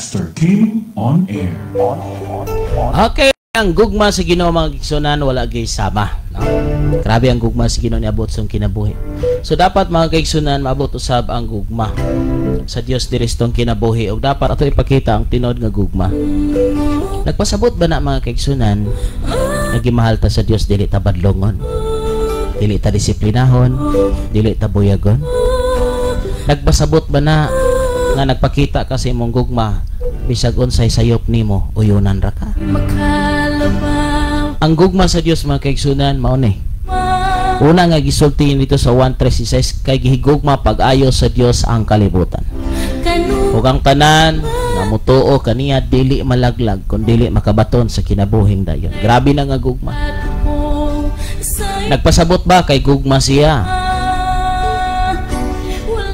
Pastor Kim on air. Okay, ang gugma sa Ginoo, mga kaigsuonan, wala gyud sama, no? Grabe ang gugma sa Ginoo niabot sa kinabuhi. So dapat, mga kaigsuonan, maabot usab ang gugma sa Dios diri sa kinabuhi ug dapat ato ipakita ang tinuod nga gugma. Nagpasabot ba na, mga kaigsuonan, nga gimahal ta sa Dios, dili ta badlongon? Dili ta disiplinahon, dili ta buyagon? Nagpasabot ba na nga nagpakita ka sa imong gugma, bisag unsay sayop nimo, uyunan ra ka? Ang gugma sa Dios, mga kaigsuonan, mao ni. Una nga gisulti dito sa 1:36, kay gihigugma pag-ayo sa Dios ang kalibutan. Ug ang tanan nga mutuo kaniya dili malaglag kun dili makabaton sa kinabuhing dayon. Grabe na nga gugma. Nagpasabot ba kay gugma siya,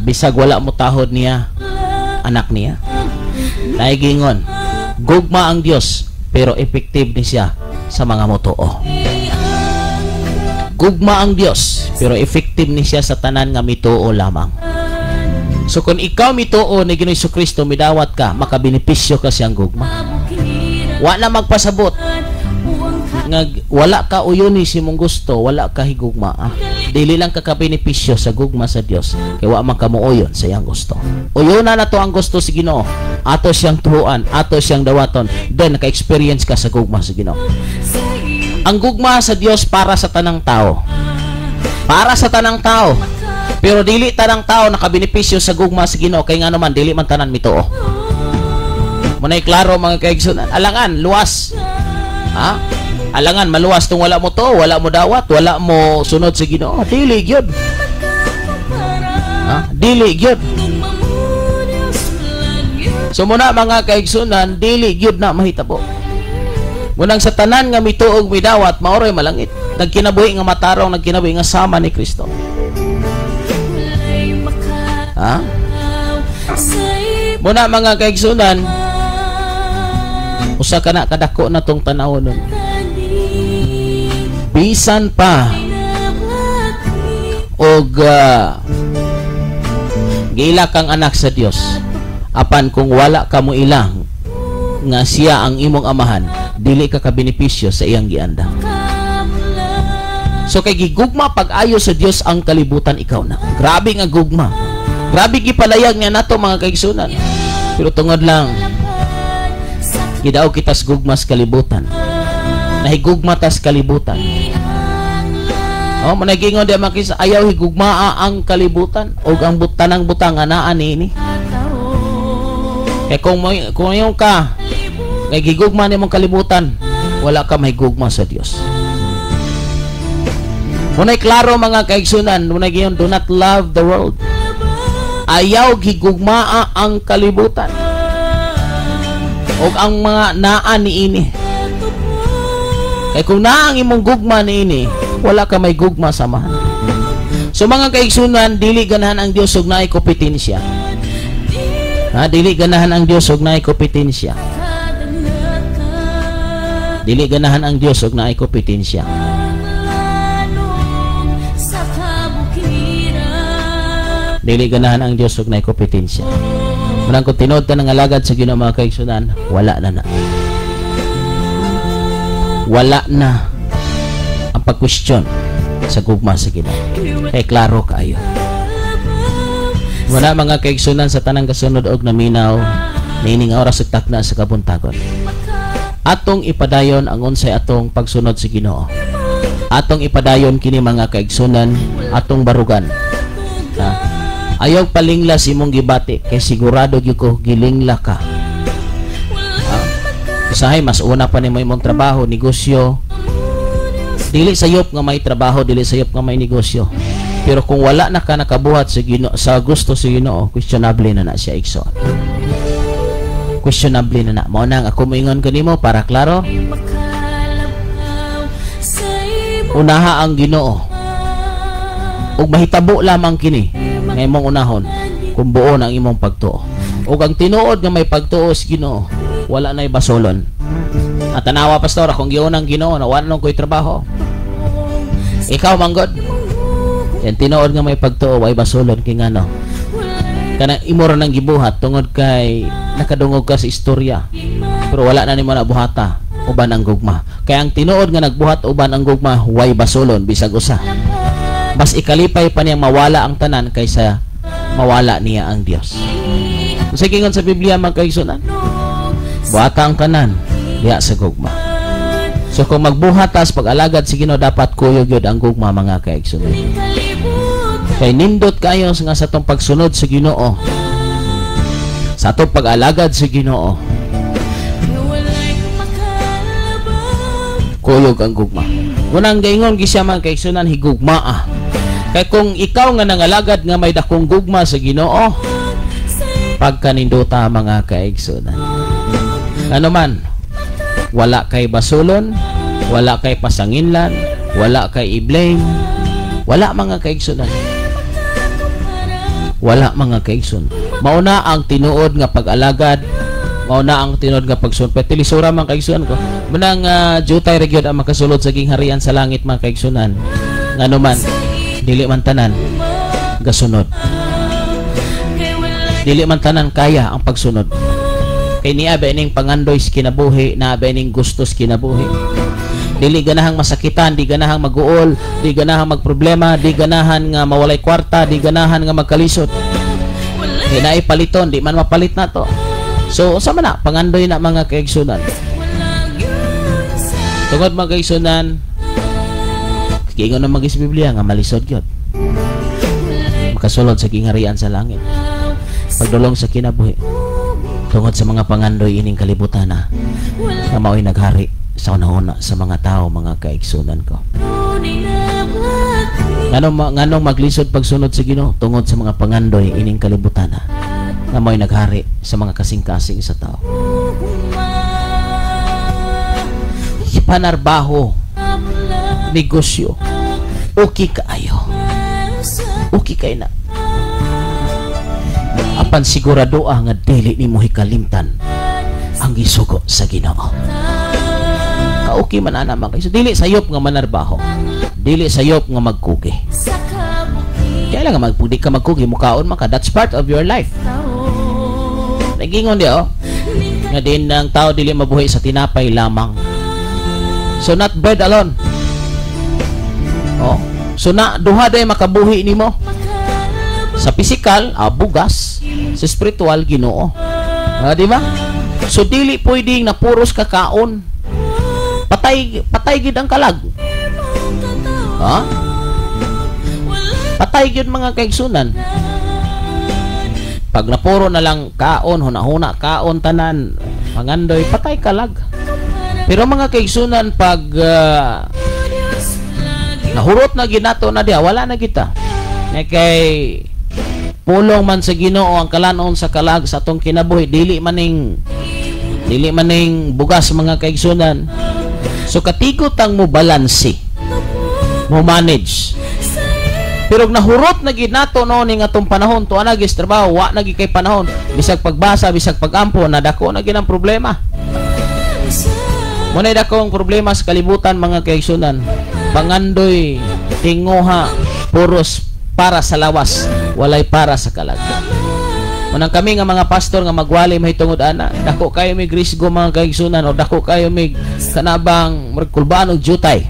bisag wala mo tahod niya, anak niya? Naigingon, gugma ang Dios pero effective ni siya sa mga mutuo. Gugma ang Dios pero effective ni siya sa tanan nga mituo lamang. So kung ikaw mituo ni Ginoong Kristo, midawat ka, makabenepisyo ka siyang gugma. Wa na magpasabot nga wala ka uyuni si mong gusto, wala ka higugma. Ah. Dili lang ka kabenepisyo sa gugma sa Dios kay wa man ka muuyon sa iyang gusto. Uyona na to ang gusto sa Ginoo. Ato siyang tuhuan, ato siyang dawaton, then naka-experience ka sa gugma sa Ginoo. Ang gugma sa Dios para sa tanang tao. Para sa tanang tao. Pero dili tanang tao nakabenepisyo sa gugma sa Ginoo kay ngano man dili man tanan mituo. Muna'y klaro, mga kaigsuonan. Alangan, luwas. Ha? Alangan maluwas tung wala mo to, wala mo dawat, wala mo sunod sa Ginoo. Dili gyud. Ha? Dili gyud. So muna, mga kaigsuonan, dili gyud na mahitabo. Munang sa tanan nga mituog midawat, maoray malangit. Nagkinabuhi nga matarong, nagkinabuhi nga sama ni Kristo. Ha? Muna, mga kaigsuonan, usa ka na kadako na tong tanaw nun. Bisan pa og giila kang anak sa Dios, apan kung wala ka mo ilang nga siya ang imong amahan, dili ka kabenepisyo sa iyang gianda. So kay gigugma pag-ayo sa Dios ang kalibutan, ikaw na. Grabe nga gugma. Grabe gipalayag niya nato, mga kaigsuonan. Pero tungod lang gidaog kita sa gugma sa kalibutan. Nahigugma tas kalibutan. Oh, managingon di makis ayaw higugmaa ang kalibutan og ang tanang butang nga naa niini. Kay kung yung ka kay gigugma nimong kalibutan, wala ka mahigugma sa Dios. Muna'y klaro, mga kaigsuonan, muna'y giyon, do not love the world. Ayaw gigugmaa ang kalibutan og ang mga naa niini. Kay kung naa ang imong gugma niini, wala ka may gugma sa Amahan. So mga kaigsuonan, dili ganahan ang Dios og naay kompetensya. Ha, dili ganahan ang Dios og naay kompetensya. Dili ganahan ang Dios og naay kompetensya. Dili ganahan ang Dios og naay kompetensya. Munang kung tinuod ka ng alagad sa Ginoo, mga kaigsuonan, wala na na. Wala na ang pag-question sa gugma sa Ginoo. Kay klaro kaayo. Wala, mga kaigsuonan, sa tanang kasunod og naminaw niining oras ug takna sa kabuntagon. Atong ipadayon ang unsay atong pagsunod sa Ginoo. Atong ipadayon kini, mga kaigsuonan, atong barugan. Ha? Ayaw palingla sa imong gibati kay sigurado gyud ko gilingla ka. Ha? Usahay mas una pa nimo imong trabaho, negosyo. Dili sayop nga may trabaho, dili sayop nga may negosyo. Pero kung wala na ka nakabuhat sa Ginoo, sa gusto sa Ginoo, questionable na na siya, igsoon. Questionable na na. Mao nang ako moingon kanimo para klaro. Unaha ang Ginoo. Ug mahitabo lamang kini nga imong unahon kung buo na ang imong pagtuo. Ug ang tinuod nga may pagtuo sa Ginoo, wala na'y basolon. At tanawa, pastor, akong giunang Ginoo, na wala nung ko'y trabaho. Ikaw manggod. Yan tinuod nga may pagtuo, way basolon kay ngano. Kanang imo ra nang gibuhat tungod kay nakadungog ka sa istorya. Pero wala na nimo na buhata uban ang gugma. Kay ang tinuod nga nagbuhat uban ang gugma, way basolon bisag usa. Mas ikalipay pa niyang mawala ang tanan kaysa mawala niya ang Dios. Sa gingon sa Biblia, mga kaigsunan, buhata ang tanan diha sa gugma. So kung magbuhat tas pag-alagad sa Ginoo, dapat kuyog yun ang gugma, mga kaigsunan. Kay nindot kayo nga sa atong pagsunod sa Ginoo, sa atong pag-alagad sa Ginoo, kuyog ang gugma. Unang gaingon gisya, mga kaigsunan, higugmaa. Kay kung ikaw nga nangalagad nga may dakong gugma sa Ginoo, pagkanindota, mga kaigsunan. Ano man, wala kay basulon, wala kay pasanginlan, wala kay i-blame, wala, mga kaigsunan. Wala, mga kaigsun. Mauna ang tinuod nga pag-alagad, mauna ang tinuod nga pagsunod. Pero tilisura, mga kaigsunan ko. Munang jutay ra gyud ang makasulod sa gingharian sa langit, mga kaigsunan. Ngano man, dili man tanan gasunod. Dili man tanan kaya ang pagsunod. Kay niya ba ining pangandoy sa kinabuhi, naa ba ining gusto sa kinabuhi. Dili ganahang masakitan, di ganahang maguol, di ganahang magproblema, di ganahan nga mawalay kwarta, di ganahan nga magkalisod. Di na ipaliton, di man mapalit na to. So, unsa man na, pangandoy na, mga kaigsunan. Tungod, mga kaigsunan, giingon na magis Biblia nga malisod gyud makasulod sa gingharian sa langit pagdulong sa kinabuhi tungod sa mga pangandoy ining kalibutan na nga mao'y naghari sa una-una sa mga tao, mga kaigsunan ko. Nganong maglisod pagsunod sa Ginoo? Tungod sa mga pangandoy ining kalibutan na nga mao'y naghari sa mga kasing-kasing sa tao. Panarbaho, negosyo, okay kaayo, okay kay na, apan sigurado nga dili nimo hikalimtan ang gisugo sa Ginoo. Ka-okay man ana, mga kaigsunan. Dili sayop nga manarbaho, dili sayop nga magkugi. Kaya lang nga magpudi ka magkugi, mukaon man ka, that's part of your life. Nagingon di oh nga din ang tao dili mabuhi sa tinapay lamang. So not bread alone. Oh. So na duha day makabuhi nimo. Sa physical, bugas, sa spiritual, Ginoo. Di ba? So dili pwedeng napuros ka kaon. Patay patay gid ang kalag. Ha? Patay gid, mga kaigsunan. Pag napuro na lang kaon, huna-huna, kaon tanan, pangandoy, patay kalag. Pero mga kaigsunan, pag nahurot na ginato na diha, wala na kita. Nga kay pulong man sa Ginoo ang kalanon sa kalag sa atong kinabuhi, dili maning bugas, mga kaigsunan. So katigot ang mo balanse, mo manage. Pero nahurot na gid nato no ning atong panahon, tuwa na gis trabaho, wa na gid kay panahon, bisag pagbasa, bisag pagampo, nadako na gid ang problema. Muna dako ang problema sa kalibutan, mga kaigsunan. Pangandoy, tinguha, puros para sa lawas, walay para sa kalag. Munang kami nga mga pastor nga magwali mahitungod ana, dako kayo may risgo, mga kaigsunan, o dako kayo may kanabang kulbaan og jutay.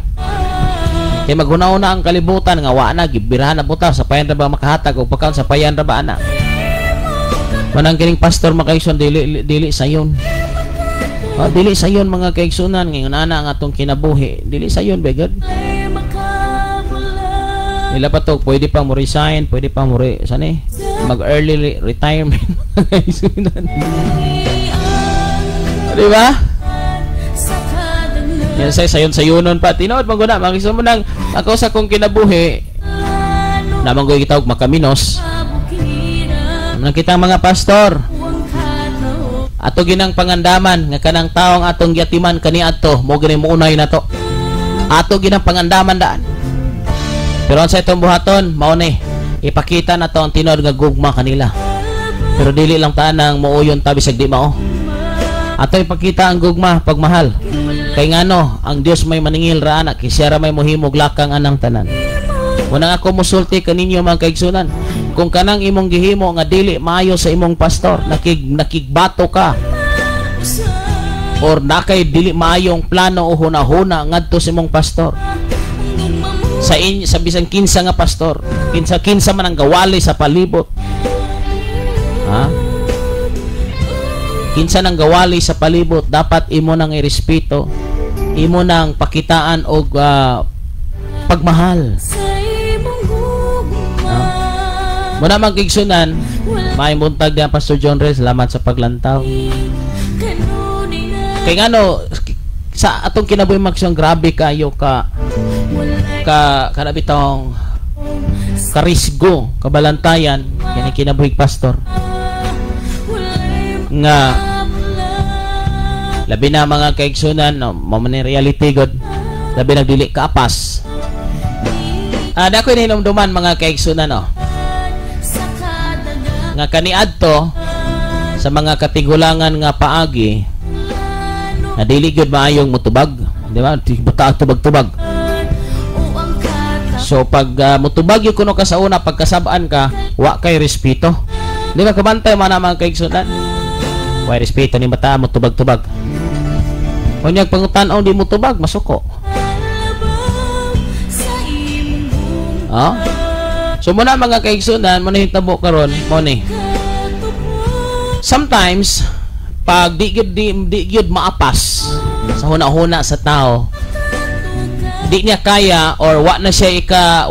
Kay maghuna-una ang kalibutan nga wa na gibirahan na buta sa payan ra ba makahatag og pagkaon, sa payan ra ba ana. Manang kining pastor, mga kaigsunan, dili dili sayon. Oh, dili sayon, mga kaigsunan, ngayon ana ang atong kinabuhi. Dili sayon ba gud? Nila pa to, pwede pang mo resign, pwede pang mo sani mag early retirement, mga kaigsunan. Di ba? Yan say sayon sayunon pa tinuod man guna, mga mo nang ako sa kong kinabuhi namang goy gitawag makaminos. Nang kitang mga pastor, ato ginang pangandaman nga kanang taong atong giatiman kaniadto mo gini mounay na to. Ato ginang pangandaman daan. Pero sa itong buhaton, mao ni ipakita na to ang tinuod nga gugma kanila. Pero dili lang tanang muuyon ta bisag di mao. Ato ipakita ang gugma, pagmahal. Kay ngano, ang Dios may maningil ra ana, kay siya ra may mohimog lakang anang tanan. Unang ako musulti kaninyo, mga kaigsunan. Kung kanang imong gihimo nga dili maayo sa imong pastor, nakigbato ka or nakay dili maayong plano o hunahuna ngadto sa imong pastor, sa bisan kinsa nga pastor, kinsa man ang gawali sa palibot, ha? Kinsa nang gawali sa palibot, dapat imo nang irespeto, imo nang pakitaan og pagmahal. Muna mang kigsunan, maayong buntag diyan, Pastor John Rey, salamat sa paglantaw. Kay ngano sa atong kinabuhi magsiyang grabe kayo ka ka kana bitong karisgo, kabalantayan kini kinabuhi pastor. Nga labi na mga kaigsunan, no, mao man ni reality god, labi na dili kaapas. Dako hinumduman mga kaigsunan, no, nga kaniadto sa mga katigulangan nga paagi na dili gyud maayong mutubag, di ba? Buta tubag-tubag. So pag mutubag gyud kuno ka sa una, pagkasab-an ka, wa kay respeto. Di ba kabantay man ang mga kaigsunan? Wa respeto ni bata mutubag-tubag. Unyag pangutan-on di mutubag, masuko. Ha? So muna mga kaigsunan, muna hitabo karon, mo ni. Sometimes pag di gyud maapas sa huna-huna sa tao, di niya kaya or wa na siya ika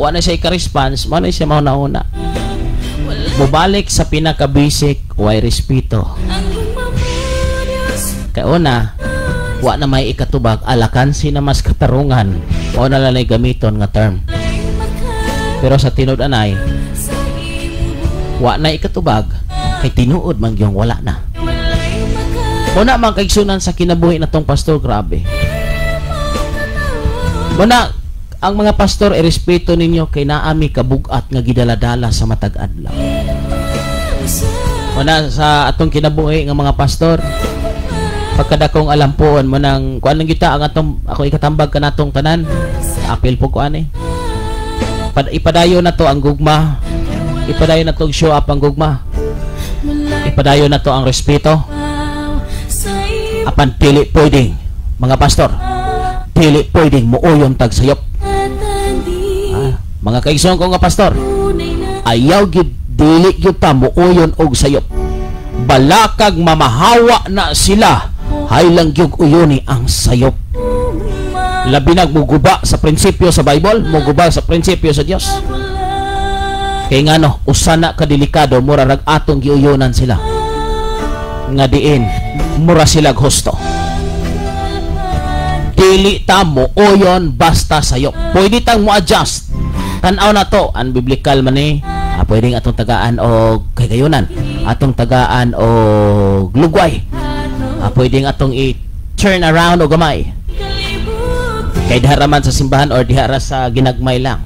response, mo na siya mahuna-huna. Mubalik sa pinaka basic, way respeto. Kay una, wa na may ikatubag, alakansi na mas katarungan, wa na lang gamiton nga term. Pero sa tinud anay, wa na ikatubag, kay tinuod man yung wala na. Muna man kaigsunan sa kinabuhi na tong pastor, grabe. Muna, ang mga pastor, irespeto ninyo kay naami kabugat nga gidaladala sa matag adlaw. Muna sa atong kinabuhi nga mga pastor, pagkadakong alampuon mo nang kuan lang kita ang atong ako ikatambag kanatong tanan, apil po ko ani. Ipadayo na to ang gugma, ipadayo na to show up ang gugma, ipadayo na to ang respeto. Apan dili pwedeng mga pastor, dili pwedeng muuyon tag sayop. Mga kaigsoon ko nga pastor, ayaw gyud, dili gyud ta muuyon og sayop. Balakag mamahawa na sila, hay lang gyud uyoni ang sayop. Labi nag muguba sa prinsipyo sa Bible, muguba sa prinsipyo sa Dios. Kay ngano, usa na kadelikado, mura rag atong giuyonan sila. Nga diin, mura sila husto. Dili ta mo uyon basta sayop. Pwede tang mo-adjust. Tan-aw na to, ang biblical man ni, pwedeng atong tagaan og kagayunan, atong tagaan og lugway. Pwedeng atong i-turn around og gamay. Kay dihara man sa simbahan or dihara sa ginagmay lang,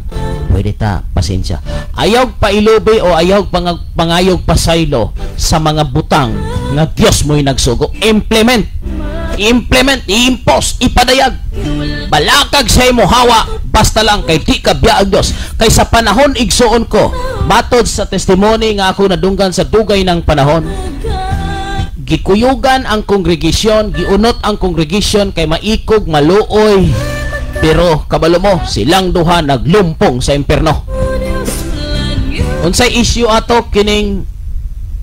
pwede ta, pasensya. Ayaw pailubi o ayaw pangayog pasaylo sa mga butang nga Dios mo'y nagsugo. Implement, implement, i-impose, ipadayag. Balakag sa imo hawa, basta lang kay di ka biyaag Dios. Kay sa panahon igsuon ko, matod sa testimony nga ako nadunggan sa dugay ng panahon, gikuyugan ang congregation, giunot ang congregation kay maikog, maluoy. Pero kabalo mo, silang duha naglumpong sa impierno. Unsay issue ato kining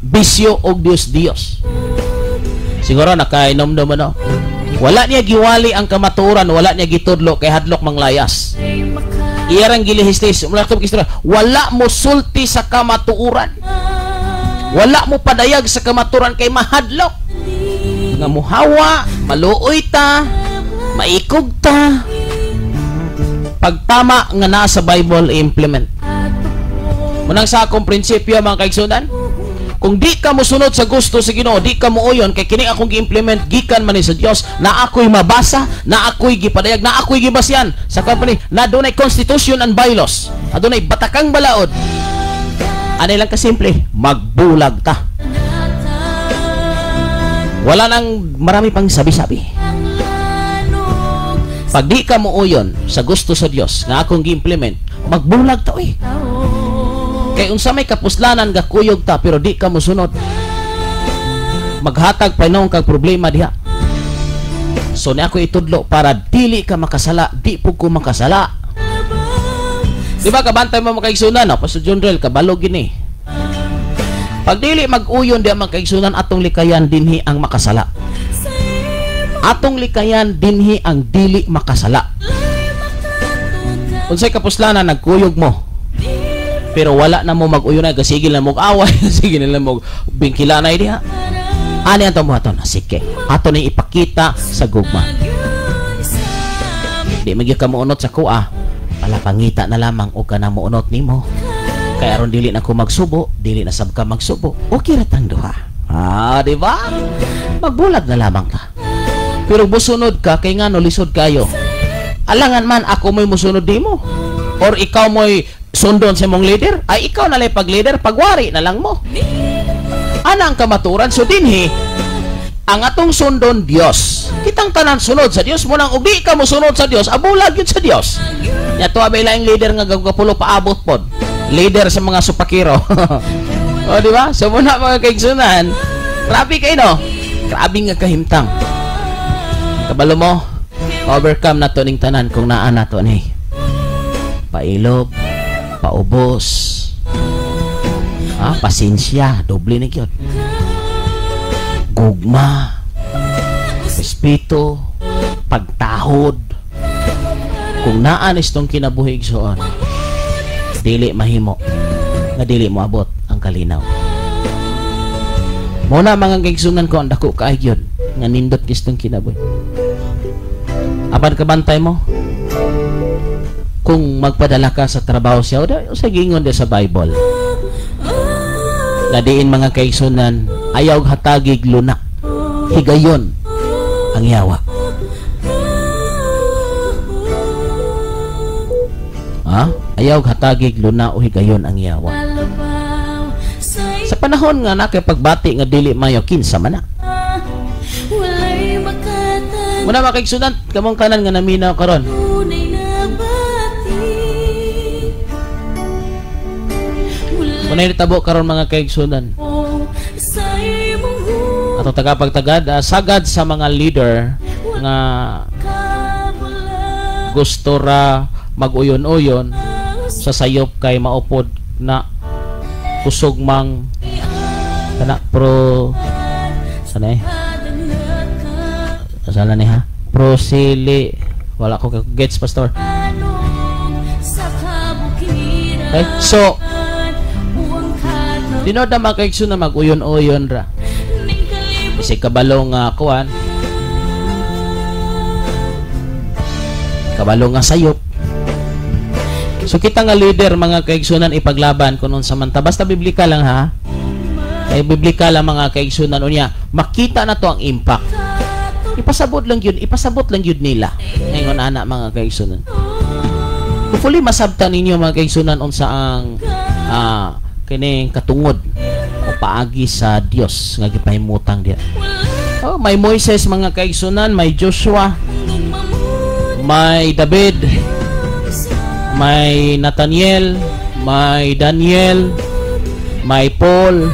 bisyo og Dios Dios? Siguro nakainomdom ano. Wala niya giwali ang kamatuoran, wala niya gitudlo kay hadlok manglayas. Iyarang gilihistis, wala mo sulti sa kamatuoran. Wala mo padayag sa kamatuoran kay mahadlok. Nga muhawa, maluoy ta, maikog ta. Pagtama nga naa sa Bible, i-implement. Munang sa akong prinsipyo mga kaigsunan, kung di ka mosunod sa gusto sa Ginoo, di ka mooyon kay kini akong gi-implement gikan man ni sa Dios, na ako'y mabasa, na ako'y gipadayag, na ako'y gibasyan sa company, na dunay constitution and bylaws, adunay batakang balaod. Ano lang kasimple, magbulag ta. Wala nang marami pang sabi-sabi. Pag di ka mooyon sa gusto sa Dios nga akong gi-implement, magbulag ta oy. Kay unsa may kapuslanan gakuyog ta pero di ka mosunod. Maghatag pa noong kag problema diha. So ni ako itudlo para dili ka makasala, di pud ko makasala. Di ba kabantay mo makaigsunan, no? Pastor John Rel, kabalo gini. Pag dili mag-uyon di ang makaigsunan, atong likayan dinhi ang makasala. Atong likayan dinhi ang dili makasala. Unsay kapuslanan nagkuyog mo pero wala na mo mag-uyon na gasigil na mo away, sige na mo bingkilanay diha. Ani ang buhaton? Sige, ato ning ipakita sa gugma. Di magyud ka mounot sa kuha, pala pangita na lamang og kanang mounot nimo. Kay aron dili na ko magsubo, dili na sab ka magsubo. Okay ra tang duha. Ah, di ba? Magbulag na lamang ka. Pero musunod ka kay ngano lisod kayo. Alangan man ako mo'y musunod nimo. Or ikaw mo'y sundon sa mong leader, ay ikaw na lang pag leader, pagwari na lang mo. Ana ang kamaturan. So dinhi ang atong sundon Dios. Kitang tanan sunod sa Dios mo nang og di ka mosunod sa Dios, abulag yun sa Dios. Nya tuwa may laing leader nga gagapulo paabot pod. Leader sa mga supakiro. O di ba? So muna mga kaigsunan, grabe kay no. Grabe nga kahimtang. Kabalo mo, overcome na to ning tanan kung naa na to ni. Pailob, paubos. Ah, pasensya, doble ni gyud. Gugma, respeto, pagtahod. Kung naa ni itong kinabuhi igsoon, dili mahimo nga dili mo abot ang kalinaw. Mo na mga kaigsunan ko ang dako kaay gyud nga nindot gistong kinabuhi. Apan kabantay mo kung magpadala ka sa trabaho siya, o sa gingon di sa Bible. Nga diin mga kaigsunan, ayaw hatagig lunak, higayon ang yawa. Ha? Ayaw hatagig luna o higayon ang yawa. Sa panahon nga nakipagbati nga dili mayo, kinsa man na. Muna mga kaigsunan, kamong kanan nga naminaw karon. Muna nitabo karon mga kaigsunan. Ato tagapagtagad, sagad sa mga leader nga gusto ra mag-uyon-uyon sa sayop kay maupod na kusog mang kana pro sana eh sala ni ha prosili wala ko gets pastor. Okay, so tinod na mga kaigsoon na mag-uyon-uyon ra kasi kabalo nga kuan kabalo nga sayop. So kita nga leader mga kaigsunan ipaglaban kunon samanta basta biblika lang ha. Kay biblika lang mga kaigsunan unya makita na to ang impact. Ipasabot lang yun, ipasabot lang yun nila. Ngayon ana mga kaigsunan. Hopefully masabtan ninyo mga kaigsunan unsa ang kining katungod o paagi sa Dios nga gipahimutang diha. Oh, may Moises mga kaigsunan, may Joshua, may David, may Nathaniel, may Daniel, may Paul,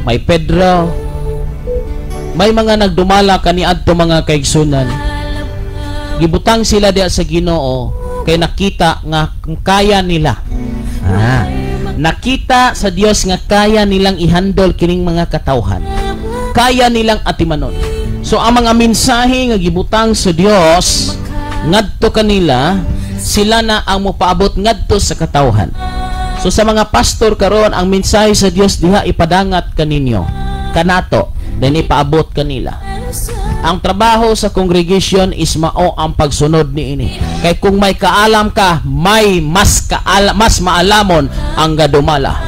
may Pedro. May mga nagdumala kaniadto mga kaigsunan. Gibutang sila diha sa Ginoo kay nakita nga kaya nila. Ah, nakita sa Dios nga kaya nilang ihandle kining mga katawhan. Kaya nilang atimanon. So ang mga mensahe nga gibutang sa Dios ngadto kanila, sila na ang mopaabot ngadto sa katawhan. So sa mga pastor karon ang mensahe sa Dios diha ipadangat kaninyo kanato, then ipaabot kanila. Ang trabaho sa congregation is mao ang pagsunod niini. Kay kung may kaalam ka, may mas kaalam, mas maalamon ang gadumala.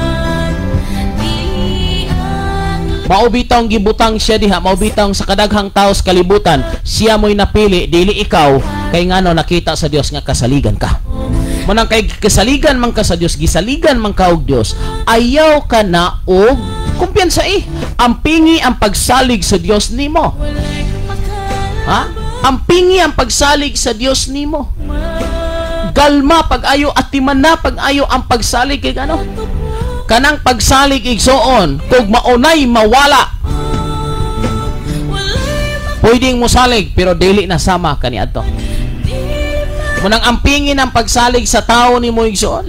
Mao bitawng gibutang siya diha, mao bitawng sa kadaghang tao sa kalibutan, siya mo'y napili, dili ikaw, kay ngano nakita sa Dios nga kasaligan ka. Manang kay kasaligan man ka sa Dios, gisaligan man ka og Dios, ayaw ka na og kumpiyansa eh. Ampingi ang pagsalig sa Dios nimo. Ha? Ampingi ang pagsalig sa Dios nimo. Galma pag-ayo, atiman na pag-ayo ang pagsalig kay ano? Kanang pagsalig, igsoon, kung maunay mawala, pwedeng musalig pero dili na sama kaniadto. Munang ampingin ang pagsalig sa tao nimo, igsoon.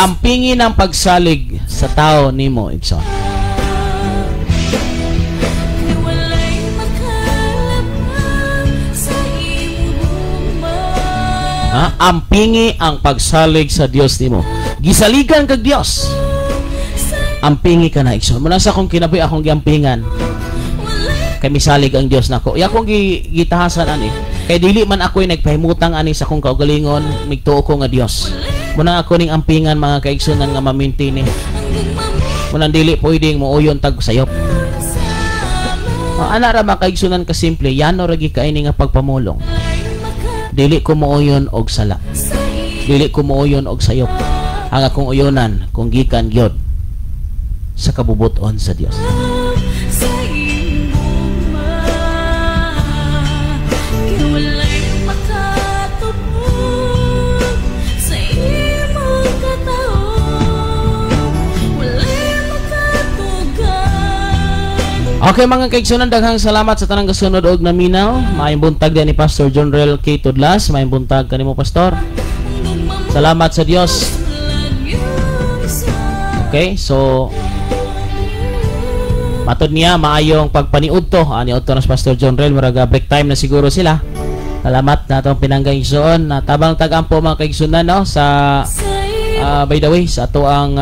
Ampingin ang pagsalig sa tao nimo, igsoon. Ha? Ampingi ang pagsalig sa Dios nimo. Gisaligan kag Dios. Ampingi ka na, igsoon. Muna sa akong kinabuhi, akong giampingan. Kay misalig ang Dios nako. Ya akong gitahasan ani. Kay dili man ako'y nagpahimutang ani sa akong kaugalingon, migtuo ko nga Dios. Muna ako ning ampingan, mga kaigsunan, nga ma-maintain ni. Muna dili pwedeng muuyon tag sayop. Ana ra, mga kaigsunan, kasimple, yano ra gi kaini nga pagpamulong. Dili ko muuyon og sala. Dili ko muuyon og sayop. Ang akong uyonan kung gikan gyud sa kabubuton sa Dios. Okay, mga kaigsunan, daghang salamat sa tanang kasunod og naminaw. Maayong buntag din ni Pastor John Rel K. Tudlas. Maayong buntag kanimo, Pastor. Salamat sa Dios. Okay, so matod niya maayong pagpaniud to. Ani udto na si Pastor John Rel, murag break time na siguro sila. Salamat na atong pinanggay, igsoon. Na tabang tagampo, mga kaigsunan, no, sa by the way, sa ato ang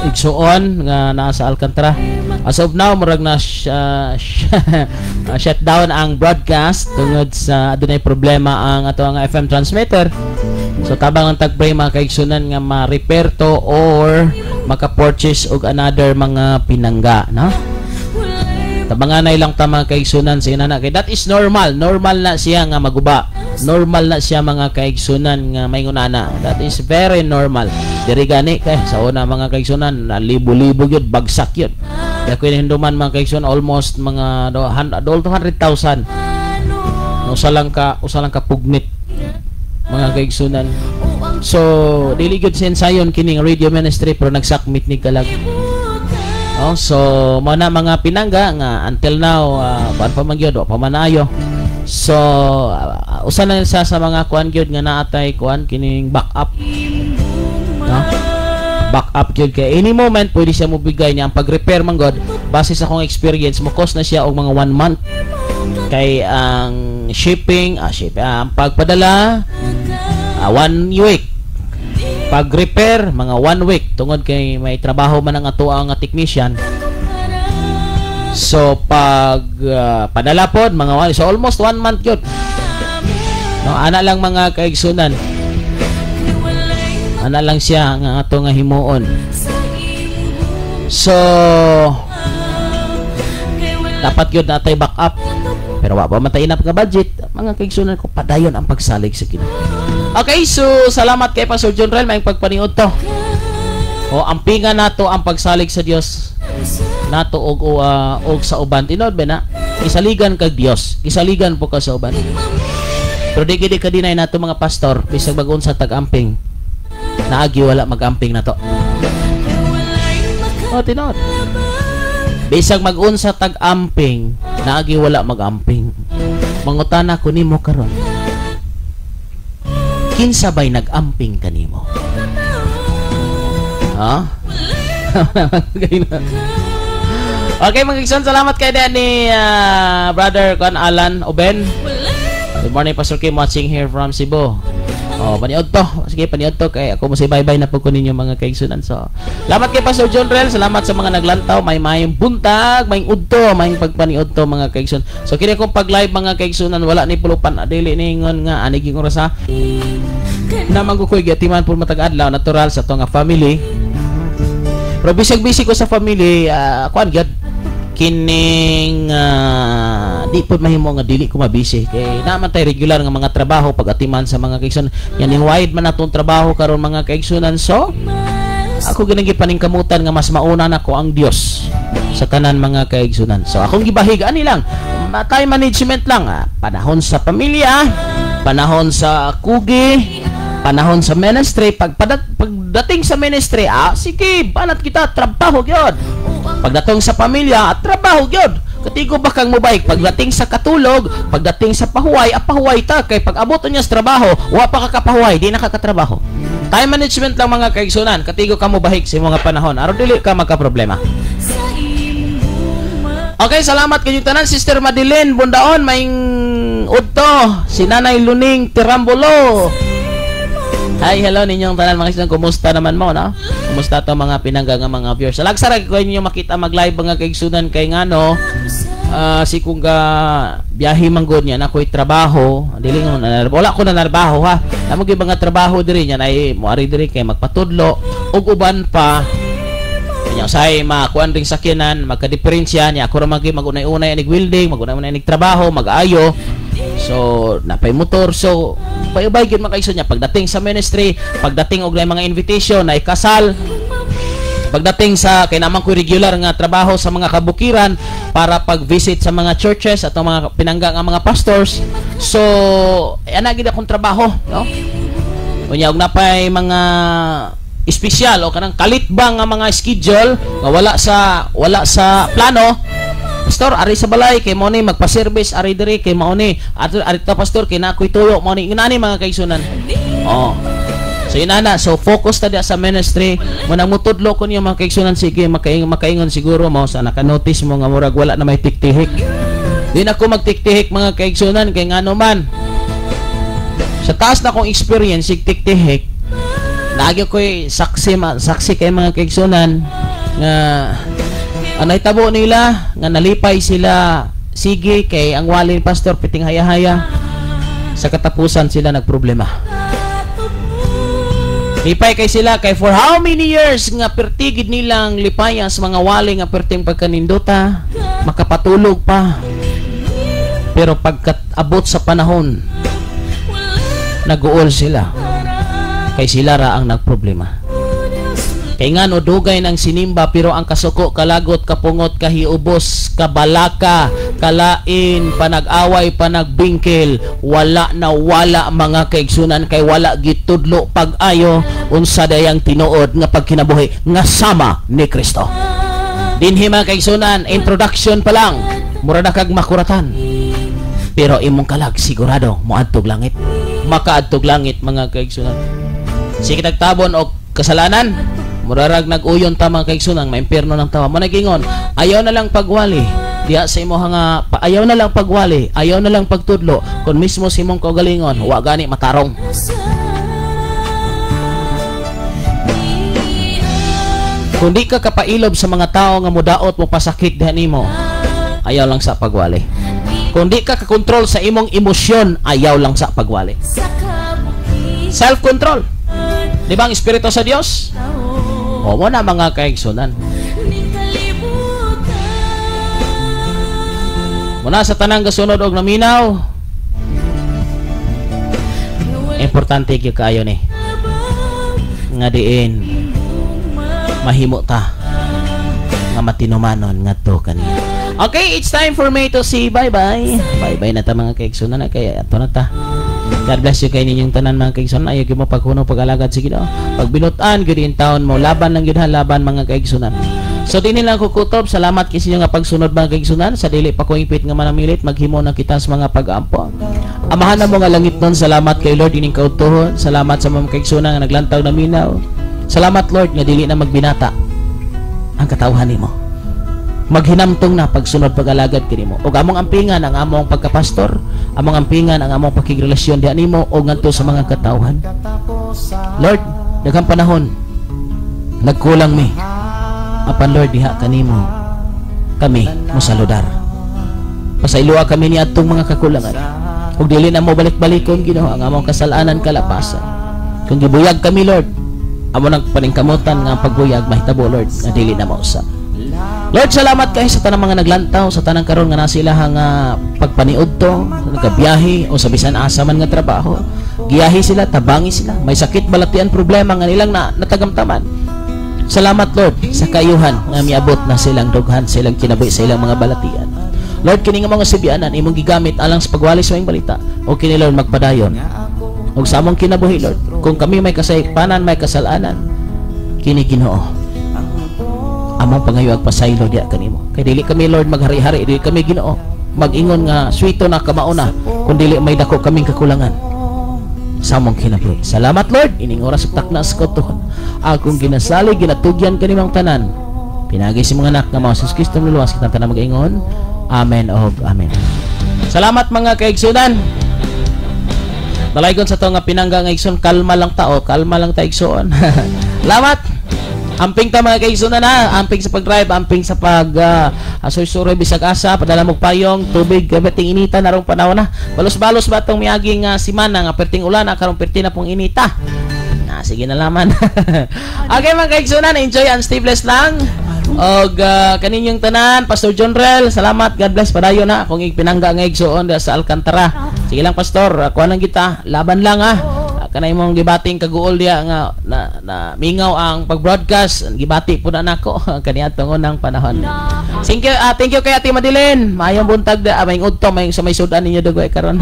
igsuon nga naa sa Alcantara. As of now, murag na shut down ang broadcast tungod sa adunay problema ang ato ang FM transmitter. So tabang ang tag-pray, mga kaigsunan, nga ma-repair to or maka-purchase og another mga pinangga, no? Tabanganay lang ta, mga kaigsunan, sa inana kay that is normal. Normal na siya nga maguba. Normal na siya, mga kaigsunan, nga maingon ana. That is very normal. Diri gani kay sa una, mga kaigsunan, na libo-libo gyud bagsak yun. Kaya ko hinduman, mga kaigsunan, almost mga 200,000. Usa lang ka pugnit, mga kaigsunan. So dili gyud sensayon kining radio ministry pero nagsakmit ni kalag. Oh, so mao na, mga pinangga, nga until now kuan pa man gyud, wa pa man ayo. So usa na sa mga kuan gyud nga naatay kuan kining backup. No? Backup gyud kay any moment pwede siya mobigay niya. Ang pag-repair man god, base sa akong experience, mo cost na siya og mga one month. Kay ang shipping, ang pagpadala one week, pag-repair mga one week tungod kay may trabaho man ang ato ang technician. So pag padala pod mga one, so almost one month yun, no? Ana lang, mga kaigsunan, ana lang siya nga ato nga himuon. So dapat yun natay backup pero wa pa man tay enough nga budget, mga kaigsunan ko. Padayon ang pagsalig sa Ginoo. Okay, so salamat kay Pastor John Rel, may pagpaniud to. O ampingan nato ang pagsalig sa Dios nato og sa uban. Tinuod ba na? Isaligan kag Dios, isaligan po ka sa uban. Pero di gid ka dinay nato mga pastor, bisag mag-unsa tag-amping. Naagi wala mag-amping nato. O tinuod. Bisag mag-unsa tag-amping, naagi wala mag-amping. Mangutana ko nimo karon. Kinsa bay nag-amping kanimo? Ha? Okay, mga igsoon, salamat kay ni Brother Con Alan Oben. Good morning, Pastor Kim, watching here from Cebu. Oh, paniod to. Sige, paniod to kay ako mo say bye-bye na po ko ninyo, mga kaigsunan. So, salamat kay Pastor John Rel, salamat sa mga naglantaw, may mayong buntag, may udto, may pagpaniod to, mga kaigsun. So, kini akong pag-live, mga kaigsunan, wala ni pulupan, dili ningon nga ani ging oras ha. Na manggukoy giatiman po matag adlaw natural sa to nga family. Pero bisag busy ko sa family, kuan gyud kining di po mahimo nga dili ko mabisi kay naman tay regular nga mga trabaho pag atiman sa mga kaigsunan yan, yung wide man atong trabaho karon, mga kaigsunan. So ako ginang gipaningkamutan nga mas mauna nako ang Dios sa tanan, mga kaigsunan. So akong gibahig ani lang, time management lang, panahon sa pamilya, panahon sa kugi. Panahon sa ministry, pagdating sa ministry, sige, banat kita, trabaho gyud. Pagdating sa pamilya, trabaho gyud. Katigo ba kang mobike? Pagdating sa katulog, pagdating sa pahuway, pahuway ta kay pag abot niya sa trabaho, wa pa ka kapahuway, di na ka katrabaho. Time management lang, mga kaigsunan, katigo ka mobahig sa mga panahon aron dili ka magka-problema. Okay, salamat kayong tanan. Sister Madeline Bundaon, maing udto. Si Nanay Luning Tirambolo. Hi, hello ninyong tanan, mga kaigsunan. Kumusta naman mo, no? Kumusta to mga pinangga nga mga viewers? Lagsara ko inyo makita mag-live, mga kaigsunan, kay ngano si kung ga biyahe man gud niya na ako'y trabaho, dili nga wala ko na narbaho ha. Namo gyud mga trabaho diri niya nay moari diri kay magpatudlo ug uban pa. Nya usay makuan ring sakyanan, magka-diferensya niya ako ra magunay-unay anig welding, magunay-unay anig trabaho, mag-ayo. So napay motor, so payubay gyud mga kaigsoon niya pagdating sa ministry, pagdating og mga invitation na ikasal, pagdating sa kay naman ko regular nga trabaho sa mga kabukiran para pag-visit sa mga churches at mga pinangga nga mga pastors. So ana gid akong trabaho, no? Unya og napay mga espesyal o kanang kalitbang nga mga schedule nga wala sa plano. Pastor, ari sa balay kay mao ni magpa-service, ari diri kay mao ni ato ari ta, pastor, kay na ako'y tuyo mao ni inani, mga kaigsunan. Oh. So inana, so focus ta sa ministry mo nang mutudlo ko niyo, mga kaigsunan. Sige, makaingon siguro mo sa naka-notice mo nga murag wala na may tiktihik. Di na ko magtiktihik, mga kaigsunan, kay ngano man sa taas na kong experience sig tiktihik, lagi ko'y saksi saksi kay mga kaigsunan nga anay tabo nila nga nalipay sila, sige kay ang wali pastor piting haya-haya. Sa katapusan sila nagproblema. Lipay kay sila kay for how many years nga pertigid nilang lipayan sa mga wali nga perting pagkanindota, makapatulog pa. Pero pagkat abot sa panahon, naguol sila kay sila ra ang nagproblema. Kay ngano, dugay ng sinimba pero ang kasuko, kalagot, kapungot, kahiubos, kabalaka, kalain, panag-away, panagbingkil, wala na wala, mga kaigsunan, kay wala gitudlo pag-ayo unsa dayang tinuod nga pagkinabuhi nga sama ni Kristo. Dinhi, mga kaigsunan, introduction pa lang, mura na kag makuratan. Pero imong kalag sigurado moadtog langit. Makaadtog langit, mga kaigsunan. Sige tagtabon og kasalanan, murarag nag-uyon ta, mga kaigsunan, maimpierno ng tawa. Mo nagingon, ayaw na lang pagwali diha sa imo nga ayaw na lang pagwali, ayaw na lang pagtudlo kung mismo sa imong kaugalingon wa gani matarong. Kung di ka kapailob sa mga tao nga mudaot mo pasakit diha nimo, ayaw lang sa pagwali. Kung di ka kakontrol sa imong emosyon, ayaw lang sa pagwali. Self-control. Di ba ang Espiritu sa Dios? O mo na, mga kaigsunan. Muna sa tanang gasunod og naminaw, importante gyud kaayo ni nga diin mahimo ta nga matinumanon ngadto kaniya. Okay, it's time for me to say bye-bye. Bye-bye na ta, mga kaigsunan, na kay ato na ta. God bless you kay ninyong tanan, mga kaigsunan. Ayaw gyud mo paghuno pag-alagad sa Ginoo. Pagbinutan gyud in taon mo, laban lang gyud ha, laban, mga kaigsunan. So dinhi lang ko kutob. Salamat kay sa inyo nga pagsunod, mga kaigsunan. Sa dili pa ko ipit nga manamilit, maghimo na kita sa mga pag-ampo. Amahan na mo nga langit nun, salamat kay Lord ining kautuhon. Salamat sa mga kaigsunan nga naglantaw na minaw. Salamat, Lord, nga dili na magbinata ang katawhan nimo. Maghinamtong na pagsunod pag-alagad kanimo. Ug among ampingan ang among pagkapastor, among ampingan ang among pakigrelasyon diha nimo o ngadto sa mga katawhan. Lord, daghang panahon nagkulang mi. Apan Lord, diha kanimo kami mosaludar. Pasayloa kami ni atong mga kakulangan. Ug dili na mo balik-balikon, Ginoo, ang among kasalanan kalapasan. Kung gibuyag kami, Lord, amo nang paningkamutan nga ang pagbuyag mahitabo, Lord, nga dili na mausab. Lord, salamat kay sa tanang mga naglantaw, sa tanang karon nga nasila nga pagpaniud to, nagabiyahe o sa bisan asa man nga trabaho. Giyahi sila, tabangi sila, may sakit, balatian, problema nga nilang na natagamtaman. Salamat, Lord, sa kayuhan nga miabot na silang dughan, silang kinabuhi sa ilang mga balatian. Lord, kini nga mga sibianan imong gigamit alang sa pagwali sa iyong balita. O kini, Lord, magpadayon. Ug sa among kinabuhi, Lord, Kung kami may kasaypanan, may kasalanan, kini Ginoo, among pangayo ag pasaylo diya kanimo. Kay dili kami, Lord, maghari-hari, dili kami, Ginoo, mag-ingon nga swito na kamauna kung dili may dako kaming kakulangan sa among kinabuhi. Salamat, Lord, ining oras ug takna sa kauturan. Akong ginasalig, ginatugyan kanimong tanan. Pinagi sa mga anak nga mao si Kristo nuluwas kitang tanan mag-ingon. Amen og amen. Salamat, mga kaigsunan. Dalaygon sa to nga pinangga nga igsoon, kalma lang tao, kalma lang ta, igsoon. Salamat. Amping ta, mga kaigsunan, ha, amping sa pag-drive, amping sa pag asoy-suroy bisag asa, padala mo payong, tubig, gabeting inita narong panahon na. Balos-balos ba tong miaging simana nga perting ulan na karong perti na pong inita. Na sige na laman. Okay, mga kaigsunan, enjoy and stay blessed lang. Og kaninyong tanan, Pastor John Rel, salamat, God bless, padayon na kung ipinangga nga igsoon sa Alcantara. Sige lang, Pastor, kuha lang kita, laban lang ha. Kanay mong gibating kaguol diya nga na mingaw ang pag-broadcast, gibati po na nako kaniadtong unang panahon. Thank you kay Ate Madeline. Maayong buntag da, may udto may sa may sudan ninyo dugay karon.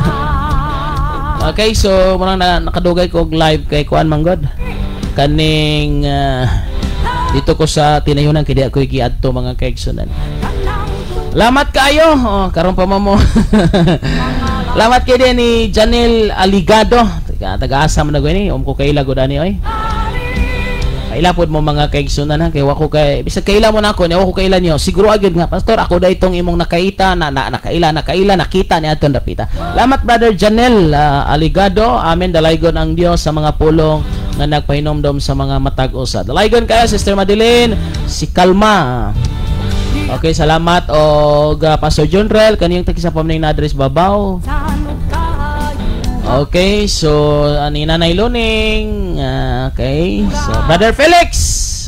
Okay, so muna na nakadugay ko og live kay kuan man god. Kaning dito ko sa tinayunan kay di ako giadto, mga kaigsunan. Lamat kaayo. Oh, karon pa mo. Lamat kay din ni Janel Aligado. Taga-asa man na ni, ko kaila gud ani oy. Kaila pod mo, mga kaigsunan, ha, kay wa ko kay bisag kaila mo na ako, ni wa ko kaila niyo. Siguro agad nga, Pastor, ako da itong imong nakaita na nakaila nakaila nakita ni aton dapita. Lamat, Brother Janel Aligado. Amen, dalaygon ang Dios sa mga pulong nga nagpahinomdom sa mga matag usa. Dalaygon kayo, Sister Madeline, si Kalma. Okay, salamat og Pastor John Rel kaniyang tagisa pa na address babaw. Okay, so ani Nanay Luning. Okay. So Brother Felix,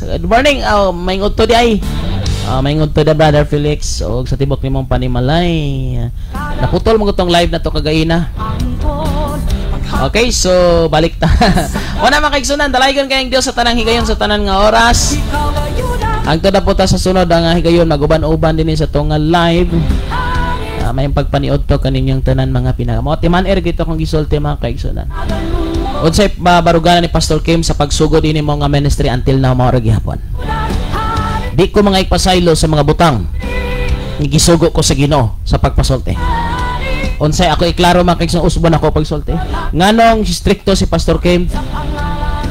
good morning. Oh, may udto di ay. May udto da, Brother Felix, og sa tibok nimong panimalay. Naputol mo tong live na to kagaina. Okay, so balik ta. Wala, mga kaigsunan, dalaygon kayong Dios sa tanang higayon, sa tanan nga oras. Ang na po ta sa sunod ang higayon maguban-uban din sa tunga live. May pagpaniod to kaninyong tanan, mga pinaka. Mo timan er gito kung gisulti, mga kaigsunan. Unsay baruganan ni Pastor Kim sa pagsugod ini mo nga ministry until now, mao ra gihapon. Di ko mga ipasaylo sa mga butang. Gisugo ko sa Ginoo sa pagpasulti. Unsay ako iklaro, mga kaigsunan, usbon ako pagsulti. Nganong strikto si Pastor Kim?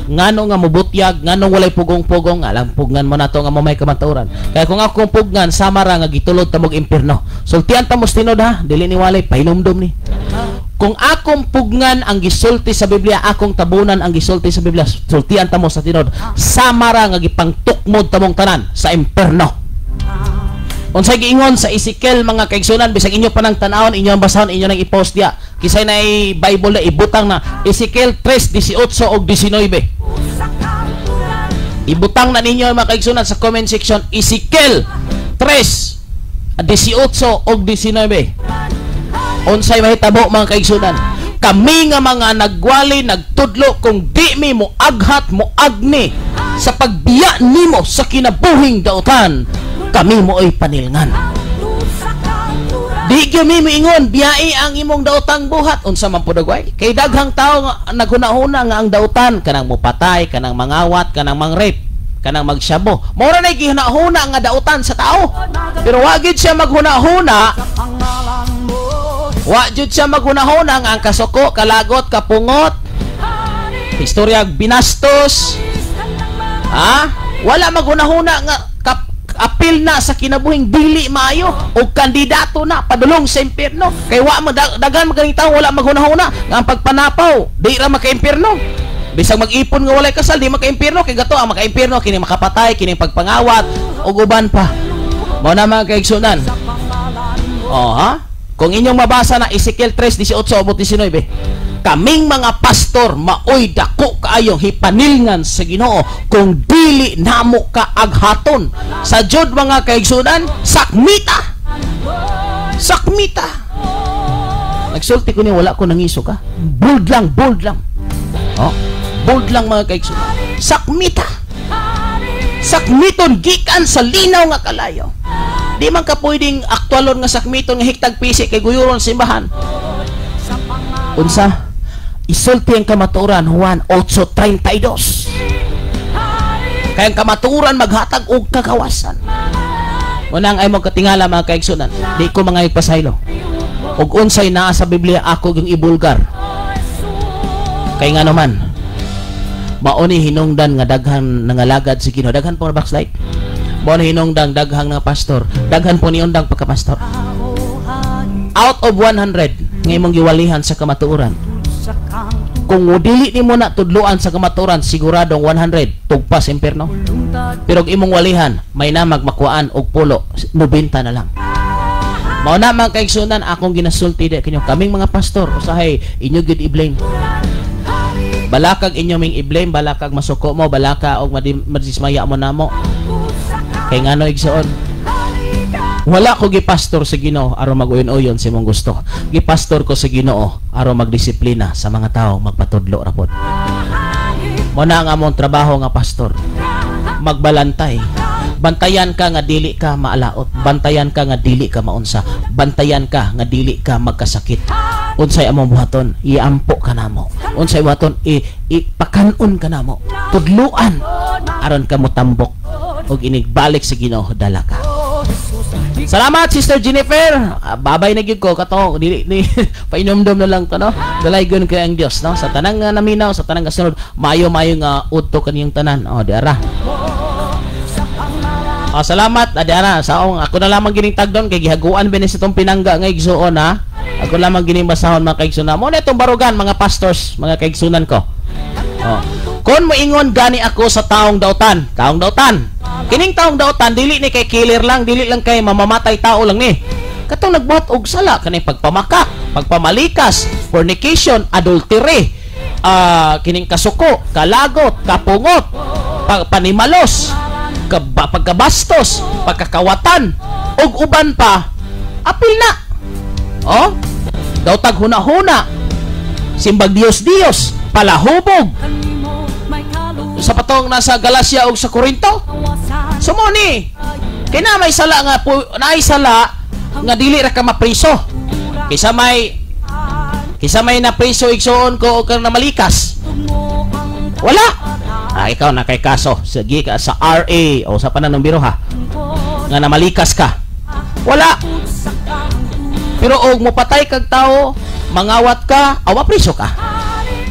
Ngano nga mubutyag, nganong walay pugong-pugong, alam pugnan mo nato nga mo may kamatuoran. Kaya kung akong pugnan, sama ra nga gitulod ta mog impierno. Sultian ta mo tinod ha, dili ni walay pahinumdum ni. Kung akong pugnan ang gisulti sa Biblia, akong tabunan ang gisulti sa Biblia, sultian ta mo sa tinod, sama ra nga gipangtukmod tamong tanan sa impierno. Unsay giingon sa Ezekiel, mga kaigsunan, bisag inyo pa nang tan-awon, inyo ang basahon, inyo nang i-post diya. Kisay na Bible na ibutang na Ezekiel 3:18 og 19. Ibutang na ninyo, mga kaigsunan, sa comment section Ezekiel 3:18 og 19. Unsay mahitabo, mga kaigsunan? Kami nga mga nagwali, nagtudlo, kung di mi mo aghat, mo agni sa pagbiya nimo sa kinabuhing dautan, kami mo ay panilngan. Di gyud mi moingon, biyai ang imong daotang buhat. Unsa man pud agway? Kay daghang tao nga naghuna-huna nga ang dautan kanang mopatay, kanang mangawat, kanang mangrape, kanang magsyabo. Mao ra nay gihuna-huna nga dautan sa tao. Pero wa gyud siya maghuna-huna, wa gyud siya maghuna-huna nga ang kasuko, kalagot, kapungot, istorya binastos, ha? Wala maghuna-huna nga apil na sa kinabuhing dili maayo o kandidato na padulong sa impierno. Kay wa daghan maganing tao wala maghuna-huna nga ang pagpanapaw di ra maka-impierno. Bisag mag-ipon nga walay kasal di maka-impierno, kay gato ang maka-impierno kini makapatay, kini pagpangawat ug uban pa. Mao na, mga kaigsunan. Oh ha? Kung inyong mabasa na Ezekiel 3:18 abot 19, kaming mga pastor maoy dako kaayong hipanilngan sa Ginoo kung dili namo kaaghaton. Sa jud, mga kaigsunan, sakmita. Sakmita. Nagsulti ko ni wala ko nangisog ha. Bold lang, bold lang. Oh, bold lang, mga kaigsunan. Sakmita. Sakmiton gikan sa linaw nga kalayo. Di man ka pwedeng aktualon nga sakmiton nga hiktag pisi kay guyuron simbahan. Unsa? Isulti ang kamatuoran, Juan 8:32. Kaya ang kamatuoran maghatag og kagawasan. Unang ay mo katingala, mga kaigsunan, di ko mga ipasaylo. Og unsay naa sa Biblia, ako yung ibulgar. Kay nga naman, mauni hinungdan nga daghan nangalagad si Ginoo, daghan po na backslide. Mao ni hinungdan daghang nga pastor, daghan po ni undang pagkapastor. Out of 100 nga imong giwalihan sa kamatuoran, kung dili nimo na tudloan sa kamatuoran, siguradong 100 tugpas impierno. Pero kung imong walihan, may namag makuhaan og pulo, 90 na lang. Mao na, mga kaigsunan, akong ginasulti di kinyo, kaming mga pastor, usahay inyo gyud i-blame. Balakag inyo ming i-blame, balakag masuko mo, balaka og madismaya mo namo. Kay ngano, igsoon? Wala ko gipastor sa Ginoo aron mag-uyon-uyon sa imong gusto. Gipastor ko sa Ginoo aron magdisiplina sa mga tao, magpatudlo ra pod. Mo na ang among trabaho nga pastor. Magbalantay. Bantayan ka nga dili ka maalaot. Bantayan ka nga dili ka maunsa. Bantayan ka nga dili ka magkasakit. Unsay among buhaton? Iampo ka namo. Unsay buhaton? Ipakanon ka namo. Tudluan aron ka motambok og inigbalik sa Ginoo dala ka. Salamat, Sister Jennifer. Ah, babay na gyud ko kato, dili ni painomdom na lang to, no. Dalaygon kay ang Dios, no, sa tanang nga naminaw, sa tanang kasunod, maayo-maayo nga udto kaniyang tanan. Oh, di ara. Ah, salamat, adi ara. Saong ako na lamang gining tagdon kay gihaguan ba ni sa itong pinangga nga igsuon, ha. Ako lamang gining basahon, mga kaigsunan. Mo na itong barugan, mga pastors, mga kaigsunan ko. Oh. Kon moingon gani ako sa taong dautan, taong dautan. Kining taong dautan dili ni kay killer lang, dili lang kay mamamatay tao lang ni. Katong nagbuhat og sala kaning pagpamakak, pagpamalikas, fornication, adultery, kining kasuko, kalagot, kapungot, panimalos, pagkabastos, pagkakawatan, ug uban pa, apil na. Oh, daotag huna-huna, simbag Dios-Dios, palahubog, sa patong nasa Galacia ug sa Corinto. So mo ni, kay na may sala nga naay sala nga dili ra ka mapriso. Kaysa may napriso, igsuon ko, og kang namalikas. Wala. Ah, ikaw na kay kaso sige ka sa RA o sa pananong biro, ha, nga namalikas ka. Wala. Pero og mopatay kag tao, mangawat ka, aw mapriso ka.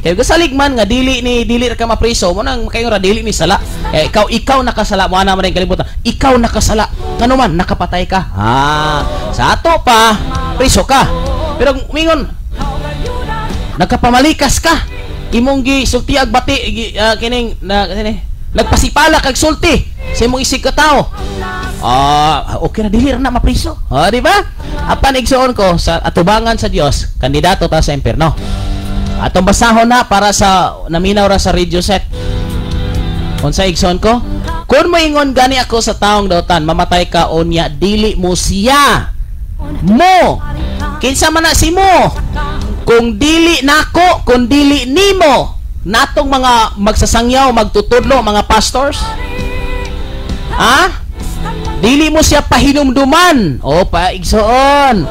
Kay gasalig man nga dili ra ka mapriso, mo nang kayo ra dili ni sala. Eh, ikaw ikaw nakasala mo ana man rin kalibutan. Ikaw nakasala. Ngano man nakapatay ka. Ha, sa ato pa priso ka. Pero mingon nagkapamalikas ka. Imong gi sulti ag bati gi, kining na kini nagpasipala kag sulti sa imong isig ka tao. Ah, okay ra, dili ra na mapriso. Ah, di ba? Apan, igsuon ko, sa atubangan sa Dios, kandidato ta sa impierno. Atong basahon na para sa naminaw ra sa radio set. Unsa, igsoon ko? Kung moingon gani ako sa taong dautan, mamatay ka unya, dili mo siya. Mo. Kinsa man na si mo? Kung dili nako, kung dili nimo, natong mga magsasangyaw, magtutudlo, mga pastors. Ha? Dili mo siya pahinumduman. O, paigsoon.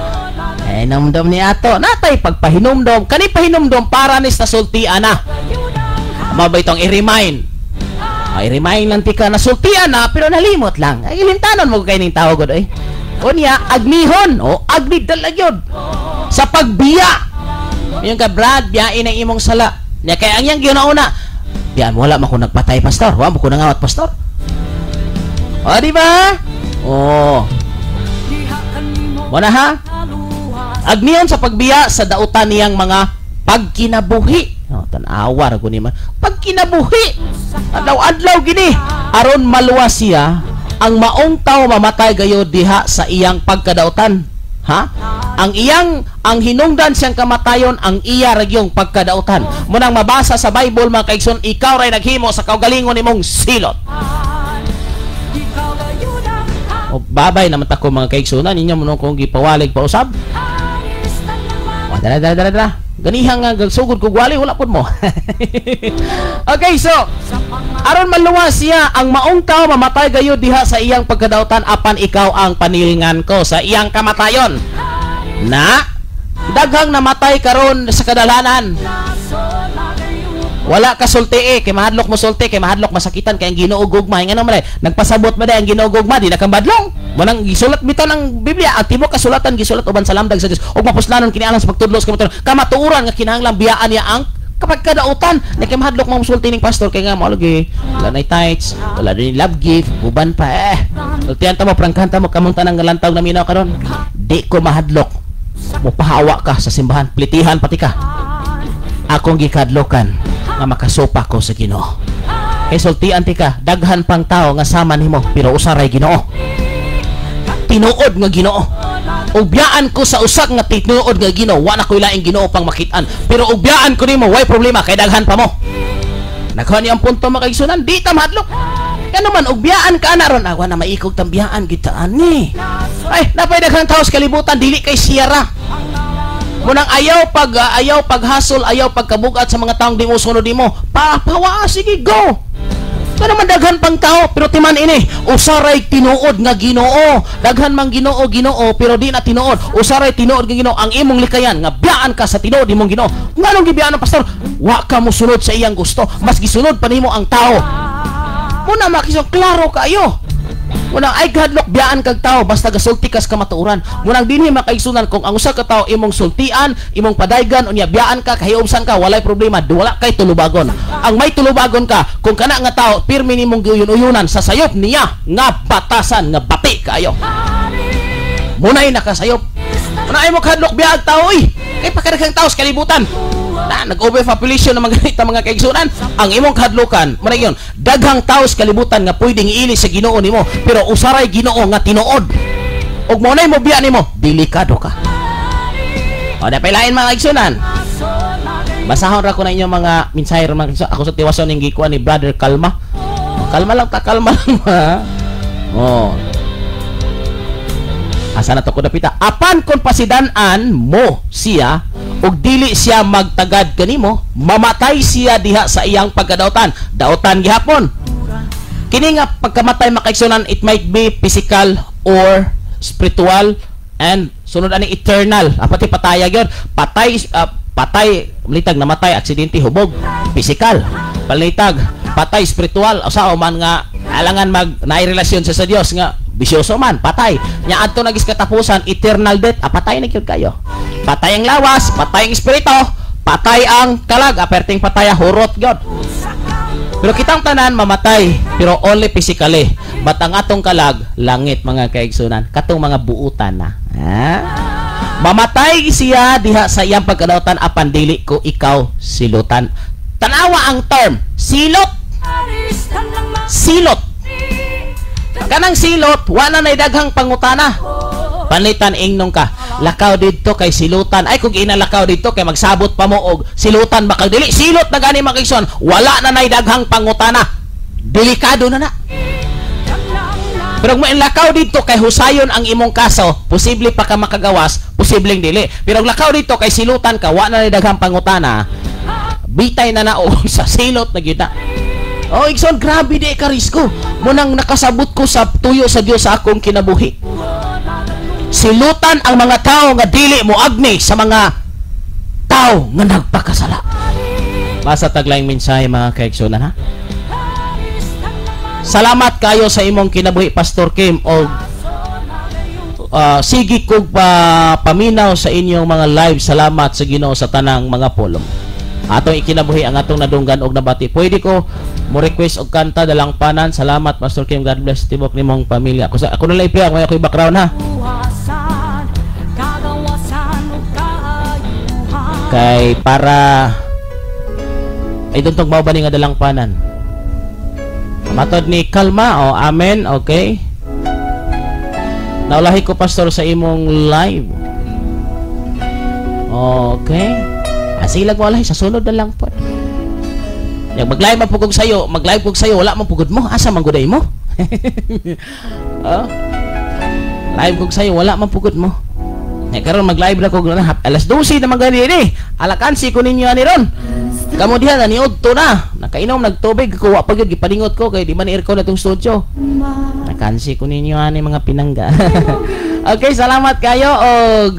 Eh, numdum ni ato. Natay pagpahinumdum. Kani pahinumdum para ni sa sultian na. Mao ba itong i-remind? Ay, remind lang tika na sultian na, pero nalimot lang. Ay, ilintanon mo kay ning tao gud oy. Unya, agnihon. O, agni dalagyod. Sa pagbiya. Yung ka, Brad, biyain ang imong sala. Nya kay ang iyang ginauna. Biya, wala man ko nagpatay, pastor. Wa mo ko nangawat, pastor. O, di ba? O. Wala ha? Agnihan sa pagbiya sa dautan niyang mga pagkinabuhi. O, tan-awa ra guni man. Pagkinabuhi. Adlaw-adlaw gini. Aron maluwas siya, ang maong tao mamatay gayod diha sa iyang pagkadautan. Ha? Ang hinungdan siyang kamatayon ang iya ragyong pagkadautan. Munang mabasa sa Bible, mga kaigsoon, ikaw ray naghimo sa kaugalingon nimong silot. O babay naman ta ko, mga kaigsunan, ninyo mo kung gipawalig pausab. O, dala dala dala dala. Ganihang nga sugod kog wali, wala pud mo. Okay, so aron maluwas siya, ang maong tao mamatay gayud diha sa iyang pagkadautan, apan ikaw ang panilingan ko sa iyang kamatayon. Na daghang namatay karon sa kadalanan. Wala ka sulti eh, kay mahadlok mo sulti, kay mahadlok masakitan kay ang Ginoo gugma. Ngano man nagpasabot ba ang Ginoo gugma, di na kang badlong. Manang gisulat bitaw ng Biblia, ang tibuok kasulatan gisulat uban sa lamdag sa Dios. Ug mapuslanon kini alang sa pagtudlo sa kamatuoran. Kamatuoran nga kinahanglan biyaan niya ang kapag kadautan. Na kay mahadlok mo musulti ning pastor kay nga mo lagi wala nay tithes, wala din love gift, uban pa eh. Sultihan ta mo, prangkahan ta mo, kamong tanang lantaw na minaw karon. Di ko mahadlok. Mupahawa ka sa simbahan, plitihan pati ka. Akong gikadlokan nga makasupa ko sa Ginoo. Kay sultian ti ka, daghan pang tao nga sama nimo pero usaray Ginoo. Tinuod nga Ginoo. Ubyaan ko sa usak nga tinuod nga Ginoo, wa na koy laing Ginoo pang makit-an. Pero ubyaan ko nimo, way problema kay daghan pa mo. Nagkuha niya ang punto, mga kaigsunan, di ta mahadlok. Kano man ubyaan ka na ron, awa na maikog tambiyaan kita ani. Ay, napay daghang tao sa kalibutan dili kay siyara. Munang ayaw pag ayaw paghasol, ayaw pagkabugat sa mga taong di mo sunod nimo. Pa pawa, sige, go. Kano man daghan pang tao, pero timan ini, usaray tinuod nga Ginoo. Daghan mang Ginoo Ginoo pero di na tinuod. Usaray tinuod nga Ginoo ang imong likayan nga biyaan ka sa tinuod imong Ginoo. Nganong gibiyaan ng pastor? Wa ka mosunod sa iyang gusto, mas gisunod pa nimo ang tao. Muna makisong klaro kayo. Munang ay gadlok biyaan kag tao basta gasulti kas kamatuoran. Munang dinhi, makaigsunan, kung ang usa ka tawo imong sultian, imong padaygan, unya biyaan ka, kahiubsan ka, walay problema, wala kay tulubagon. Ang may tulubagon ka kung kana nga tao pirmi nimong giuyon-uyunan sa sayop niya nga batasan nga bati kaayo. Munay nakasayop. Munang ay mo kadlok biyaag tao oy. Kay pakadaghang tao sa kalibutan. Na nag-overpopulation na mga ganita, mga kaigsunan. Ang imong kahadlukan, muna yun, daghang tao sa kalibutan nga pwedeng iili sa Ginoo nimo, pero usaray Ginoo nga tinuod. Ug mo mo biya nimo, delikado ka. O, napailain, mga kaigsunan. Basahon ra ko na inyong mga mensahe mga kaigsunan. Ako sa tiwason ning gikuha ni Brother Kalma. Kalma lang ta, kalma lang ha. Oh. Asa na to ko dapita? Apan kung pasidan-an mo siya ug dili siya magtagad kanimo, mamatay siya diha sa iyang pagkadautan. Dautan gihapon. Kini nga pagkamatay, makaigsunan, it might be physical or spiritual and sunod ani eternal. Pati pataya gyud. Patay patay litag namatay aksidente, hubog, physical. Palitag patay spiritual, usa man nga alangan mag naay relasyon sa Dios nga bisyoso man, patay. Nya adto nagis katapusan, eternal death, patay na gyud kayo. Patay ang lawas, patay ang espiritu, patay ang kalag, aperting patay, hurot gyud. Pero kitang tanan mamatay, pero only physically. But ang atong kalag, langit, mga kaigsunan, katong mga buutan na. Ha? Mamatay siya diha sa iyang pagkadautan apan dili ko ikaw silutan. Tanawa ang term, silot. Silot. Kanang silot, wala na daghang pangutana. Panlitan ingnong ka, lakaw didto kay silutan. Ay kung inalakaw didto kay magsabot pa mo og silutan bakal dili. Silot na gani, mga kaigsoon, wala na nay daghang pangutana. Delikado na na. Pero kung lakaw dito kay husayon ang imong kaso, posible pa ka makagawas, posibleng dili. Pero kung lakaw dito kay silutan ka, wa na nay daghang pangutana. Bitay na na og sa silot na gyud na. Oh, igsoon, grabe di ka risko. Munang nakasabot ko sa tuyo sa Dios sa akong kinabuhi. Silutan ang mga tao nga dili mo agni sa mga tao nga nagpakasala. Basa taglaing mensahe, mga kaigsunan, ha. Salamat kayo sa imong kinabuhi, Pastor Kim, og sige kog pa paminaw sa inyong mga live. Salamat sa Ginoo sa tanang mga pulong. Atong ikinabuhi ang atong nadunggan og nabati. Pwede ko mo request og kanta Dalangpanan? Salamat, Pastor Kim. God bless tibok nimong pamilya. Ako sa ako na lang i-play ako ako'y background ha. Buhasan, kagawasan ug kaayuhan. Kay para ay duntog mao ba ni nga Dalangpanan? Matod ni Kalma, oh, amen, okay. Naulahi ko, pastor, sa imong live. Okay. Asilag mo alahi sa sunod na lang po. Yang mag-live man pugog sayo, mag-live kog sayo, wala man pugod mo. Asa man guday mo? Oh. Live kog sayo, wala man pugod mo. Ya, karon mag-live na kog na alas 12 na man gani ni. Alakansi ko ninyo ani ron. Kamo diha na niudto na. Nakainom nagtubig ko, wa pa gyud gipaningot ko kay di man aircon atong studio. Nakansi ko ninyo ani mga pinangga. Okay, salamat kayo og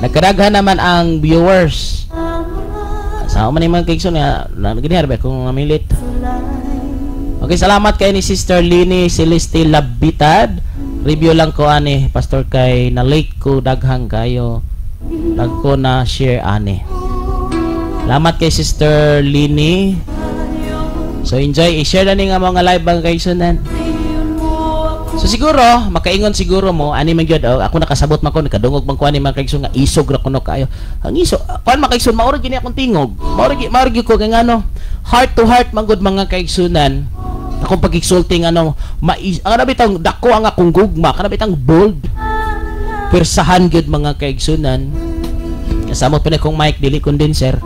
nagkadaghan naman ang viewers. Sa man ni mga kaigsoon nga gini ba kung namilit. Okay, salamat kay ni Sister Lini Celeste Labitad. Review lang ko ani, Pastor, kay na late ko daghang kayo. Nagko na share ani. Salamat kay Sister Lini. So enjoy, i-share na ni nga mga live mga kaigsunan. So siguro, makaingon siguro mo, ani man gyud, oh, ako nakasabot man ko, nakadungog man ko ani mga kaigsoon nga isog ra kuno kaayo. Ang isog, kuan mga kaigsoon, mao ra gini akong tingog. Mao ra gyud ko kay ngano, heart to heart man gud mga kaigsunan. Akong pag-exulting ano, mais, ang kana bitang dako ang akong gugma, kana bitang bold. Persahan gyud mga kaigsunan. Kasamot pa na kong mic dili condenser.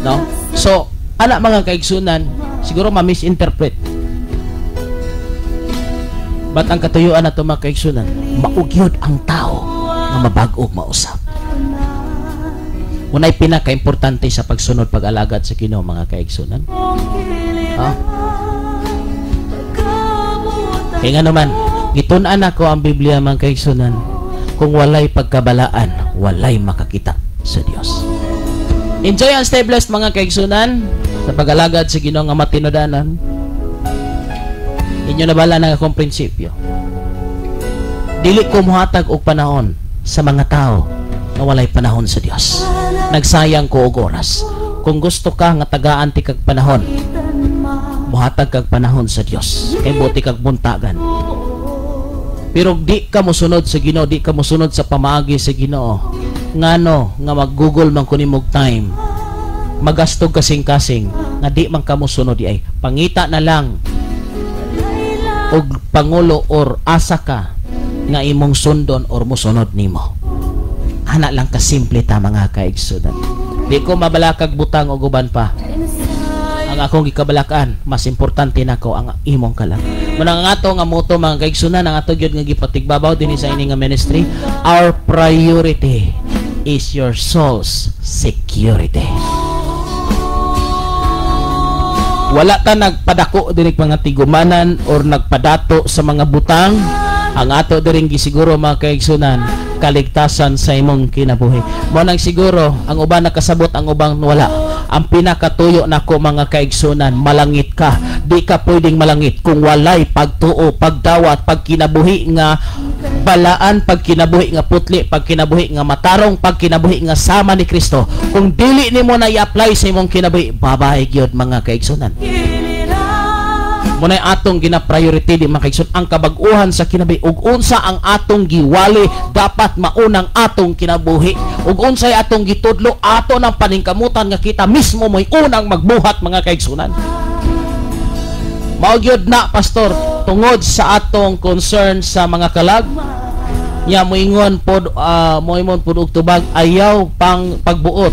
No? So, ana mga kaigsunan, siguro ma-misinterpret. But ang katuyuan nato mga kaigsunan, maugyod ang tao nga mabag-og mausap. Unay pinaka-importante sa pagsunod pag-alagad sa Ginoo mga kaigsunan. Ha? Kaya nga naman, gitun-an ako ang Biblia mga kaigsunan, kung walay pagkabalaan, walay makakita sa Dios. Enjoy and stay blessed mga kaigsunan sa pag-alagad sa Ginoo nga matinudanan. Inyo na bala ng akong prinsipyo. Dili ko muhatag og panahon sa mga tao nga walay panahon sa Dios. Nagsayang ko og oras. Kung gusto ka nga tagaan ti kag panahon, muhatag kag panahon sa Dios. Kay buti kag buntagan. Pero di ka mosunod sa Ginoo, di ka mosunod sa pamaagi sa Ginoo. Ngano nga mag-google man ko nimog time. Magastog kasing-kasing nga di man ka mosunod di ay. Pangita na lang og pangulo or asa ka nga imong sundon or mosunod nimo. Ana lang kasimple ta mga kaigsunan. Di ko mabalakag butang og uban pa. Ang akong gikabalakan, mas importante nako ang imong kalag. Munang ang ato nga motto mga kaigsunan, ang ato gyud nga gipatigbabaw dinhi sa ini nga ministry, our priority is your soul's security. Wala ta nagpadako dinhi mga tigumanan or nagpadato sa mga butang. Ang ato diring gisiguro mga kaigsunan, kaligtasan sa imong kinabuhi. Mo nang siguro ang uban nakasabot, ang ubang wala. Ang pinakatuyo nako mga kaigsunan, malangit ka. Di ka pwedeng malangit kung walay pagtuo, pagdawat, pagkinabuhi nga balaan, pagkinabuhi nga putli, pagkinabuhi nga matarong, pagkinabuhi nga sama ni Kristo. Kung dili nimo na i-apply sa imong kinabuhi, babay gyud mga kaigsunan. Muna'y atong gina-priority di mga kaigsoon ang kabag-uhan sa kinabuhi ug unsa ang atong giwali dapat maunang atong kinabuhi ug unsay atong gitudlo ato ng paningkamutan nga kita mismo mo'y unang magbuhat mga kaigsunan. Mao gyud na, Pastor, tungod sa atong concern sa mga kalag nya moingon pod og tubag, ayaw pang pagbuot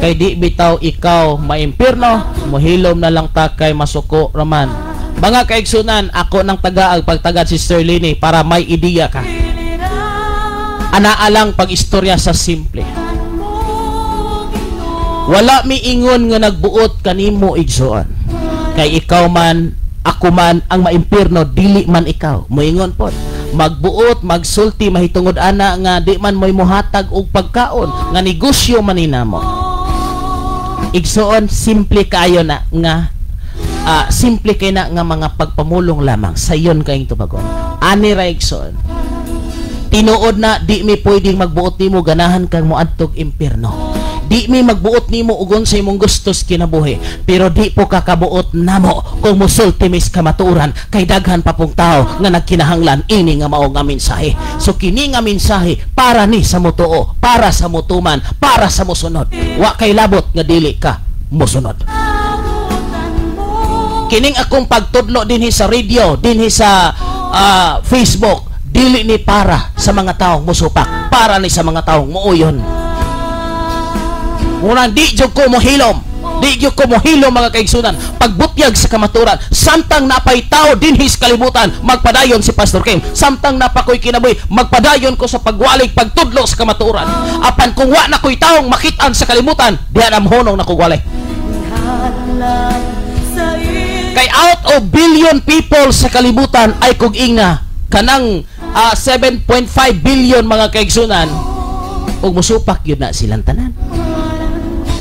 kay di bitaw ikaw maimpirno, mohilom na lang ta kay masuko raman. Mga kaigsunan, ako ng tagaag pagtagad si Sister Lini para may ideya ka. Anaa lang pag-istorya sa simple. Wala miingon nga nagbuot kanimo igsoon. Kay ikaw man, ako man ang maimpirno, dili man ikaw. Moingon pod. Magbuot, magsulti, mahitungod ana nga di man mo'y muhatag og pagkaon, nga negosyo man ninamo. Igsoon, simple kaayo na nga simple kay na nga mga pagpamulong lamang sayon kayong tubagon. Ani ra igsoon. Tinuod na di mi pwedeng magbuot nimo ganahan kang moadtog impierno. Di mi magbuot nimo ugon sa imong gustos kinabuhi, pero di po kakabuot namo kung musulti mis kamatuoran kay daghan pa pong tao nga nagkinahanglan ini nga mao nga mensahe. So kini nga mensahe para ni sa mutuo, para sa mutuman, para sa musunod. Wa kay labot nga dili ka musunod. Kining akong pagtudlo dinhi sa radio, dinhi sa Facebook, dili ni para sa mga taong musupak, para ni sa mga taong muuyon. Muna di jud ko mohilom, di jud ko mohilom mga kaigsunan, pagbutyag sa kamaturan, samtang napay tao dinhi sa kalibutan, magpadayon si Pastor Kim. Samtang napakoy kinabuhi, magpadayon ko sa pagwalig, pagtudlo sa kamaturan. Apan kung wa na ko'y taong makit-an sa kalibutan, diha na mohunong na kog walay. Kay out of billion people sa kalibutan ay kog ingna kanang 7.5 billion mga kaigsunan, ug musupak yun na silang tanan.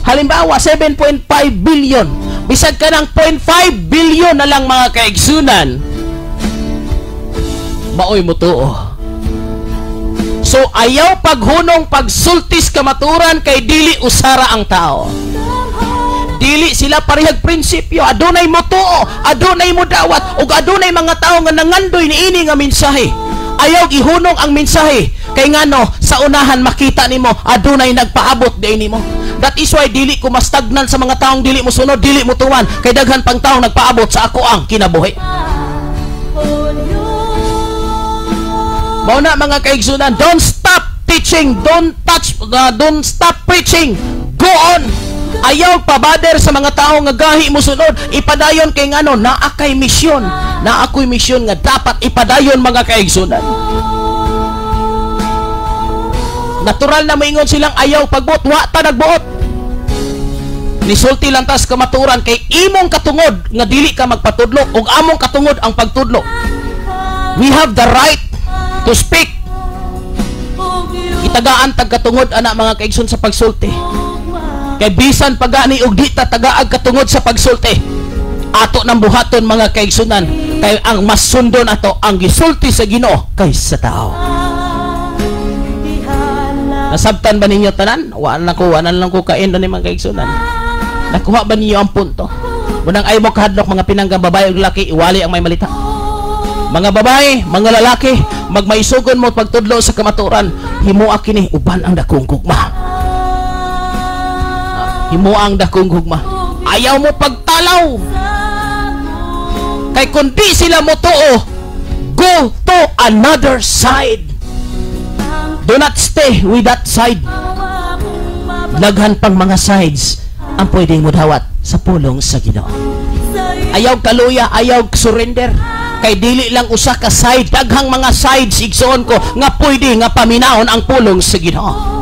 Halimbawa 7.5 billion, bisag ka ng 0.5 billion na lang mga kaigsunan, maoy mo tuo. So ayaw paghunong pagsultis kamaturan kay dili usara ang tao. Dili sila parehag prinsipyo. Adunay mo tuo, adunay mo dawat, ug adunay mga tao nga nangandoy niini nga mensahe. Ayaw gihunong ang mensahe kay ngano sa unahan makita nimo adunay nagpaabot di nimo. That is why dili ko mastagnan sa mga taong dili mo sunod, dili mo tuwan, kay daghan pang taong nagpaabot sa ako ang kinabuhi. Mao na mga kaigsunan, don't stop teaching, don't touch, don't stop preaching. Go on. Ayaw pabader sa mga tao nga gahi mo sunod, ipadayon kay ngano naa kay misyon, naa koy misyon nga dapat ipadayon mga kaigsunan. Natural na maingon silang ayaw pagbuot, wa ta nagbuot. Nisulti lang tas kamaturan kay imong katungod nga dili ka magpatudlo ug among katungod ang pagtudlo. We have the right to speak. Itagaan tag katungod ana mga kaigsun sa pagsulti. Kay bisan pagani og di ta tagaag katungod sa pagsulti, ato nang buhaton mga kaigsunan, kay ang mas sundon ato ang gisulti sa Ginoo kaysa tao. Nasabtan ba ninyo tanan? Wala na ko, wala lang ko kain ni mga kaigsunan. Nakuha ba ninyo ang punto? Munang ay mo kahadlok mga pinanggang babae ug lalaki, iwali ang may malita. Mga babae, mga lalaki, magmaisugon mo pagtudlo sa kamaturan, himoa kini uban ang dakong gugma. Himoa ang dakong gugma. Ayaw mo pagtalaw. Kay kun di sila motuo, go to another side. Do not stay with that side. Daghan pang mga sides ang pwedeng mudawat sa pulong sa Ginoo. Ayaw kaluya, ayaw surrender. Kay dili lang usa ka side, daghang mga sides igsoon ko nga pwede nga paminahon ang pulong sa Ginoo.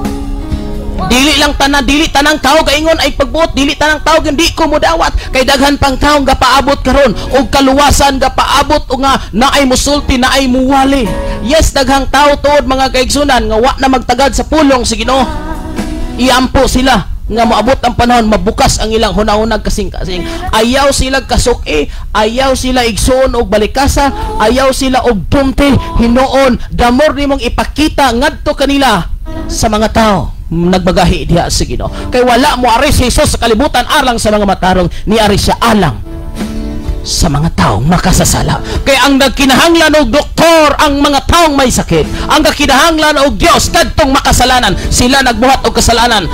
Dili lang tanan, dili tanang tao gaingon ay pagbuot, dili tanang tao di ko modawat, kay daghan pang tawo gapaabot karon og kaluwasan, gapaabot og nga naay musulti, naay muwali. Yes, daghang tao tuod mga kaigsunan nga wa na magtagad sa pulong sa Ginoo. Iampo sila nga moabot ang panahon mabukas ang ilang hunahunag kasing-kasing. Ayaw sila kasuki, ayaw sila igsuon og balikasa, ayaw sila og dumti hinuon. Damor nimong ipakita ngadto kanila sa mga tao nagbagahi diha sa Ginoo. Kay wala mo ari si Jesus sa kalibutan alang sa mga matarong, niari siya alang sa mga taong makasasala. Kay ang nagkinahanglan og doktor ang mga taong may sakit, ang nagkinahanglan og Dios kadtong makasalanan. Sila nagbuhat og kasalanan,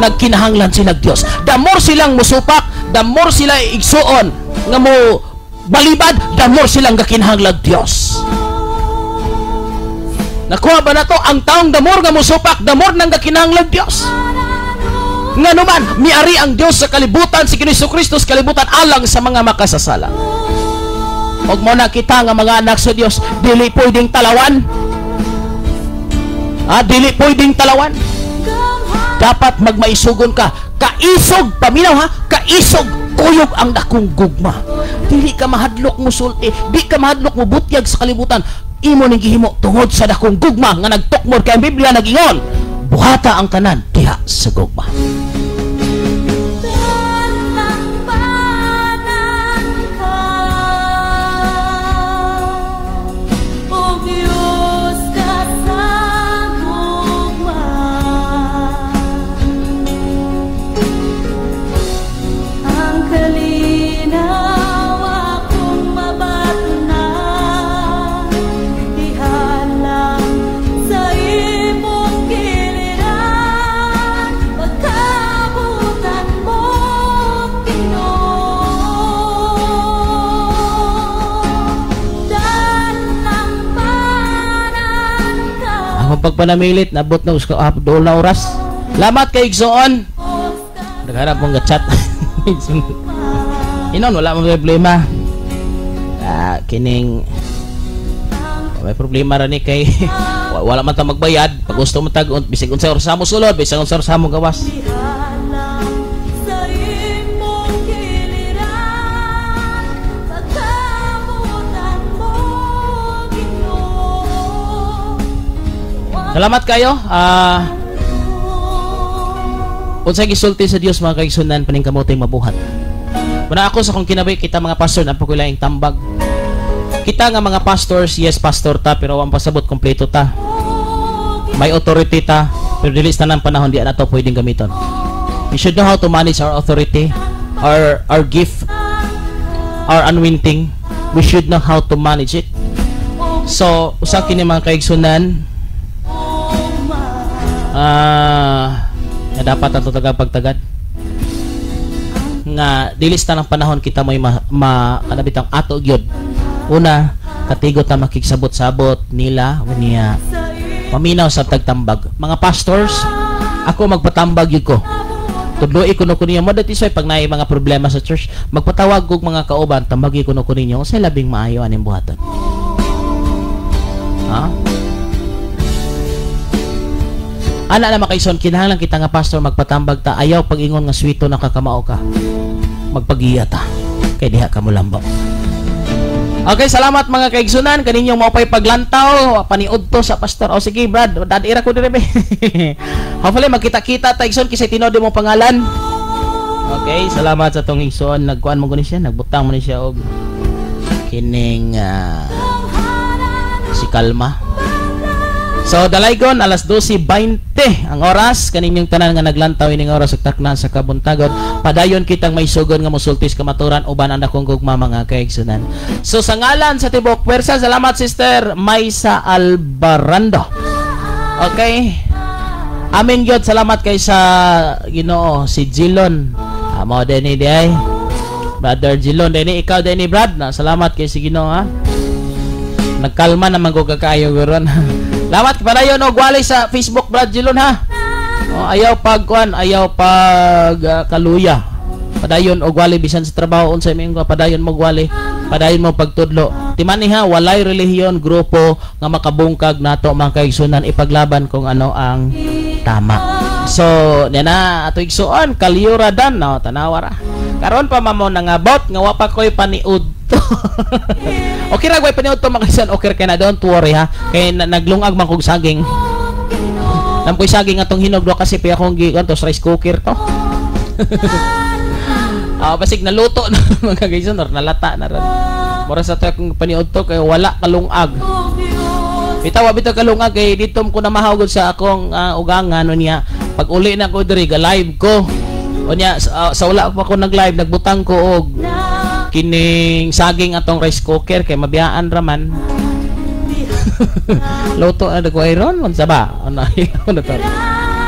nagkinahanglan sila Dios. The more silang musupak, the more sila igsuon nga mo balibad, the more silang gakinahanglan Dios. Nakuha ba na to? Ang taong the more nga musupak, the more nang gakinahanglan Dios. Ngano man, miari ang Dios sa kalibutan, si Jesucristo sa kalibutan alang sa mga makasasala. Og mo na kita nga mga anak sa Dios, dili pwedeng talawan. Dili pwedeng talawan. Dapat magmaisugon ka. Kaisog, paminaw ha, kaisog, kuyog ang dakong gugma. Dili ka mahadlok mo sulti, di ka mahadlok mo butyag sa kalibutan. Imo ning gihimo tungod sa dakong gugma nga nagtukmod kay ang Biblia nagingon, buhata ang tanan diha sa gugma. Pagpanamilit, nabot na dool na oras. Lamat kay igsoon. Nagharap mong chat. Inon, wala mong problema. Kining may problema ra ni kay wala man ta magbayad. Pag gusto mo tag bisag unsa oras mo sulod, bisag unsa oras mo gawas. Salamat kayo. Unsay gisulti sa Dios, mga kaigsunan, paningkamoteng mabuhat. Muna ako sa kong kinabuhi, kita mga pastor na ko laing tambag. Kita nga mga pastors, yes, pastor ta, pero ang pasabot kompleto ta. May authority ta, pero dili sa tanang panahon di na to pwedeng gamiton. We should know how to manage our authority, our gift, our anointing. We should know how to manage it. So, usa kini, mga kaigsunan, nga dapat ato taga pagtagad nga dili sa tanang panahon kita mo'y ma kanabitang ato gyud. Una, katigo ta makigsabot-sabot nila unya paminaw sa tagtambag. Mga pastors, ako magpatambag gyud ko, tudloi kuno ko niyo mo. That is why pag naay mga problema sa church, magpatawag kog mga kauban, tambagi kuno ko ninyo unsay labing maayo aning buhaton, ha. Ana na makaison, kinahanglan kita nga pastor magpatambag ta. Ayaw pag-ingon nga swito na kakamao ka. Magpagiya ta kay diha ka molambaw. Okay, salamat, mga kaigsunan kaninyong maupay paglantaw paniudto sa pastor. O sige, Brad, dad-ira ko dire be. Hopefully magkita-kita ta, igsoon, kisay tinuod mo pangalan. Okay, salamat sa tong igsoon, nagkuan mo guni siya, nagbutang mo ni siya og kining si Kalma. So dalaygon, alas 12:20 ang oras. Kaninyong tanan nga naglantaw ining oras ug takna sa kabuntagon. Padayon kitang may sugon nga mosultis kamaturan uban ang dakong gugma, mga kaigsunan. So sa ngalan sa tibok pwersa, salamat, Sister Maysa Albarando. Okay. Amin gyud, salamat kay sa Ginoo si Jilon. Amo din ni di. Brother Jilon dinhi, ikaw dinhi, Brad. Na salamat kay si Ginoo, ha. Nagkalma naman ko kakayo ron. Salamat, padayon og wali sa Facebook, Brad Jilon, ha. Oh, ayaw pag kuan, ayaw pag kaluya. Padayon og wali bisan sa trabaho, unsay may ko, padayon mo wali. Padayon mo pagtudlo. Timani ha, walay relihiyon, grupo nga makabungkag nato, mga kaigsunan, ipaglaban kung ano ang tama. So, niya na ato igsuon, kalyura dan no, tanawa ra. Karon pa mamo nangabot nga wa pa koy paniud. Okay ra gway paniud to, mga kaigsuon, okay ra kay na, don't worry ha. Kay na, naglungag man kog saging. Nampoy saging atong hinog do kasi pa akong gi to rice cooker to. Basig naluto na, mga kaigsuon, or nalata na ron. Mura sa to akong paniud to kay wala kalungag. Bitaw bitaw kalungag kay dito ko na mahawgod sa akong ugangan unya pag uli na ko diri ga live ko. Unya sa wala pa ko nag-live, nagbutang ko og kining saging atong rice cooker kay mabiyaan ra man. Luto na ko ron, unsa ba? Ano ano to?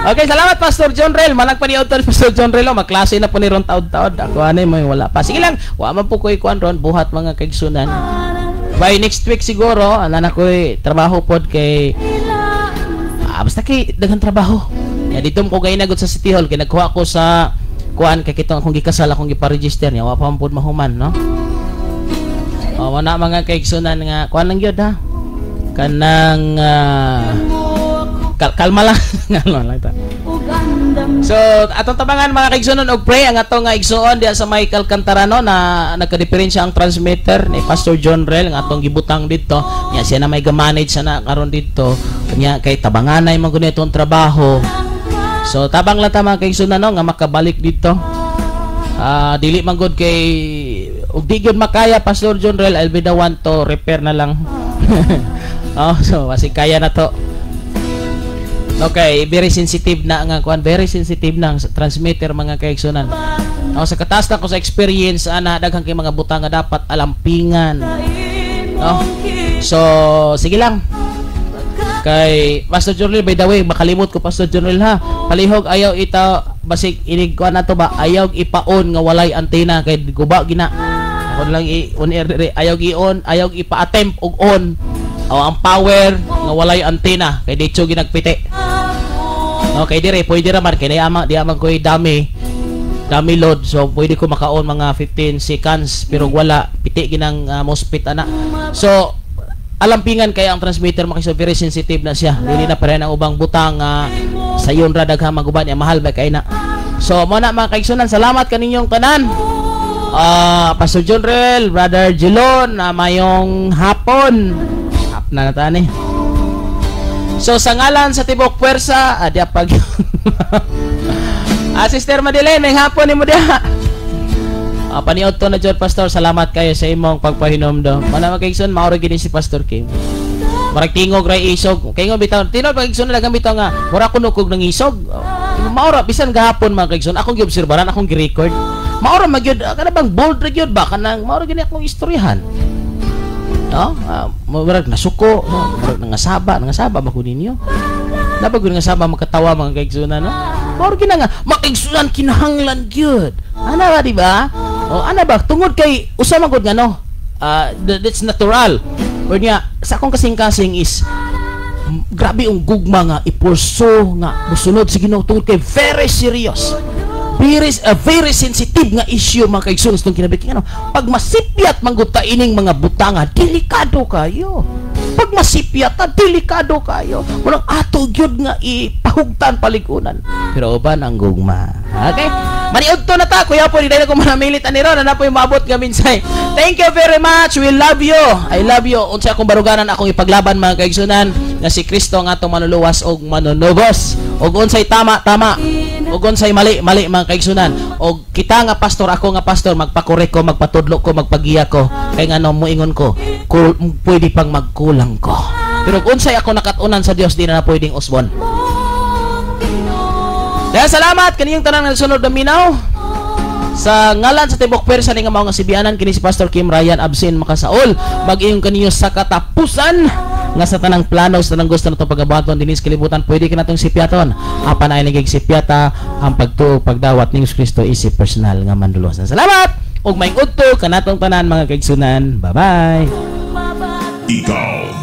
Okay, salamat, Pastor John Rel. Malag pa ni Autor Pastor John Rel, oh, maklase na po ni ron taod-taod. Ako anay mo wala pa. Sige lang, wa man po ko'y kuan ron buhat, mga kaigsunan. By next week siguro, ana na ko'y trabaho pod kay basta kay daghang trabaho. Ya dito ko gay nagot sa City Hall kay nagkuha ko sa kuan kay kitong akong gikasal, akong gipa-register niya, wa pa man pod mahuman, no. Oh, wala, mga kaigsunan, nga kuan lang gyud ha. Kanang kalma lang. Kalma lang ta. So, atong tabangan, mga kaigsuonan, og pray ang atong nga igsuon diha sa Michael Cantarano na nagka-diferensya ang transmitter ni Pastor John Rel nga atong gibutang didto. Nya siya na may ga-manage sana karon didto. Nya kay tabanganay man gud itong trabaho. So, tabang lang ta, mga kaigsuonan, no, nga makabalik dito. Dili man gud kay ug di gyud makaya, Pastor John Rel, I'll be the one to repair na lang. Oh, so kasi kaya na to. Okay, very sensitive na nga kuan, very sensitive na ang transmitter, mga kaigsunan. Oh, sa kataas na ko sa experience ana, daghan kay mga butang nga dapat alampingan. No? So, sige lang. Kay Pastor Jornel, by the way, makalimot ko, Pastor Jornel, ha. Palihog ayaw ita basig inig kuan nato ba, ayaw ipa-on nga walay antena kay guba gina. Ako lang i-on air dire, ayaw i-on, ayaw ipa-attempt og on o ang power nga walay antena kay ditso ginagpiti. Okay, dire pwede ra man kay ama di man koy dami dami load, so pwede ko maka-on mga 15 seconds, pero wala piti ginang MOSFET ana. So alampingan kay ang transmitter makiso, very sensitive na siya. Dili na pareha ng ubang butang sayon ra daghang maguban ya, mahal ba kay na. So mo na, mga kaigsunan, salamat kaninyong tanan. Pastor John Rel, Brother Jilon, mayong hapon. Hap na natani. So sa ngalan sa tibok puwersa, adi pag Sister Madeleine, may hapon nimo diha. Paniod to na jud, Pastor. Salamat kayo sa imong pagpahinomdom. Mana, mga kaigsoon, mauro gid si Pastor Kim. Marag tingog ray isog. Kay nga bitaw, tinuod, mga kaigsoon, lagang bitaw nga mura kuno kog nangisog. Maura bisan gahapon, mga kaigsoon, akong giobserbaran, akong gi-record. Maura magyud kana bang bold ra gyud ba, kanang maura gini akong istoryahan. No? Murag nasuko, no? Murag nangasaba, nangasaba ba ko ninyo? Napag nga saba makatawa, mga kaigsunan, no? Maura gina nga makaigsunan, kinahanglan gyud. Ana ba, di ba? O ana ba, tungod kay usa man gud nga, no? That's natural. Or niya sa akong kasing-kasing is grabe ang gugma nga ipurso nga musunod sa Ginoo tungod kay very serious. Very, a very sensitive nga issue, mga kaigsoon, sa itong kinabuhi. Ano, pag masipyat manggod ta ining mga butanga, delikado kayo. Pag masipyat ta, delikado kayo. Murag ato gyud nga ipahugtan, paligunan. Pero uban ang gugma. Okay? Maniudto na ta, kuya po, di na ko manamilit ani ron, na po yung maabot nga minsay. Thank you very much. We love you. I love you. Unsa akong baruganan, akong ipaglaban, mga kaigsunan, nga si Kristo ang atong manuluwas og manunubos. Og unsay tama, tama. Og unsay mali, mali, mga kaigsunan. Og kita nga pastor, ako nga pastor, magpakorek ko, magpatudlo ko, magpagiya ko. Kay ngano moingon ko, pwede pang magkulang ko. Pero kung unsay ako nakatunan sa Dios, di na pwedeng usbon. Kaya salamat kaniyong tanan nga sunod na minaw. Sa ngalan sa tibok pwersa ni nga mao nga sibianan, kini si Pastor Kim Ryan Absin makasaol mag-ingon kaniyo sa katapusan nga sa tanang plano, sa tanang gusto natong pagabuhaton dinhi sa kalibutan, pwede ka natong sipyaton, apan ay naging sipyata ang pagtuo, pagdawat ni Kristo isip personal nga manluluwasan. Salamat ug maayong udto kanatong tanan, mga kaigsunan. Bye bye. Ikaw.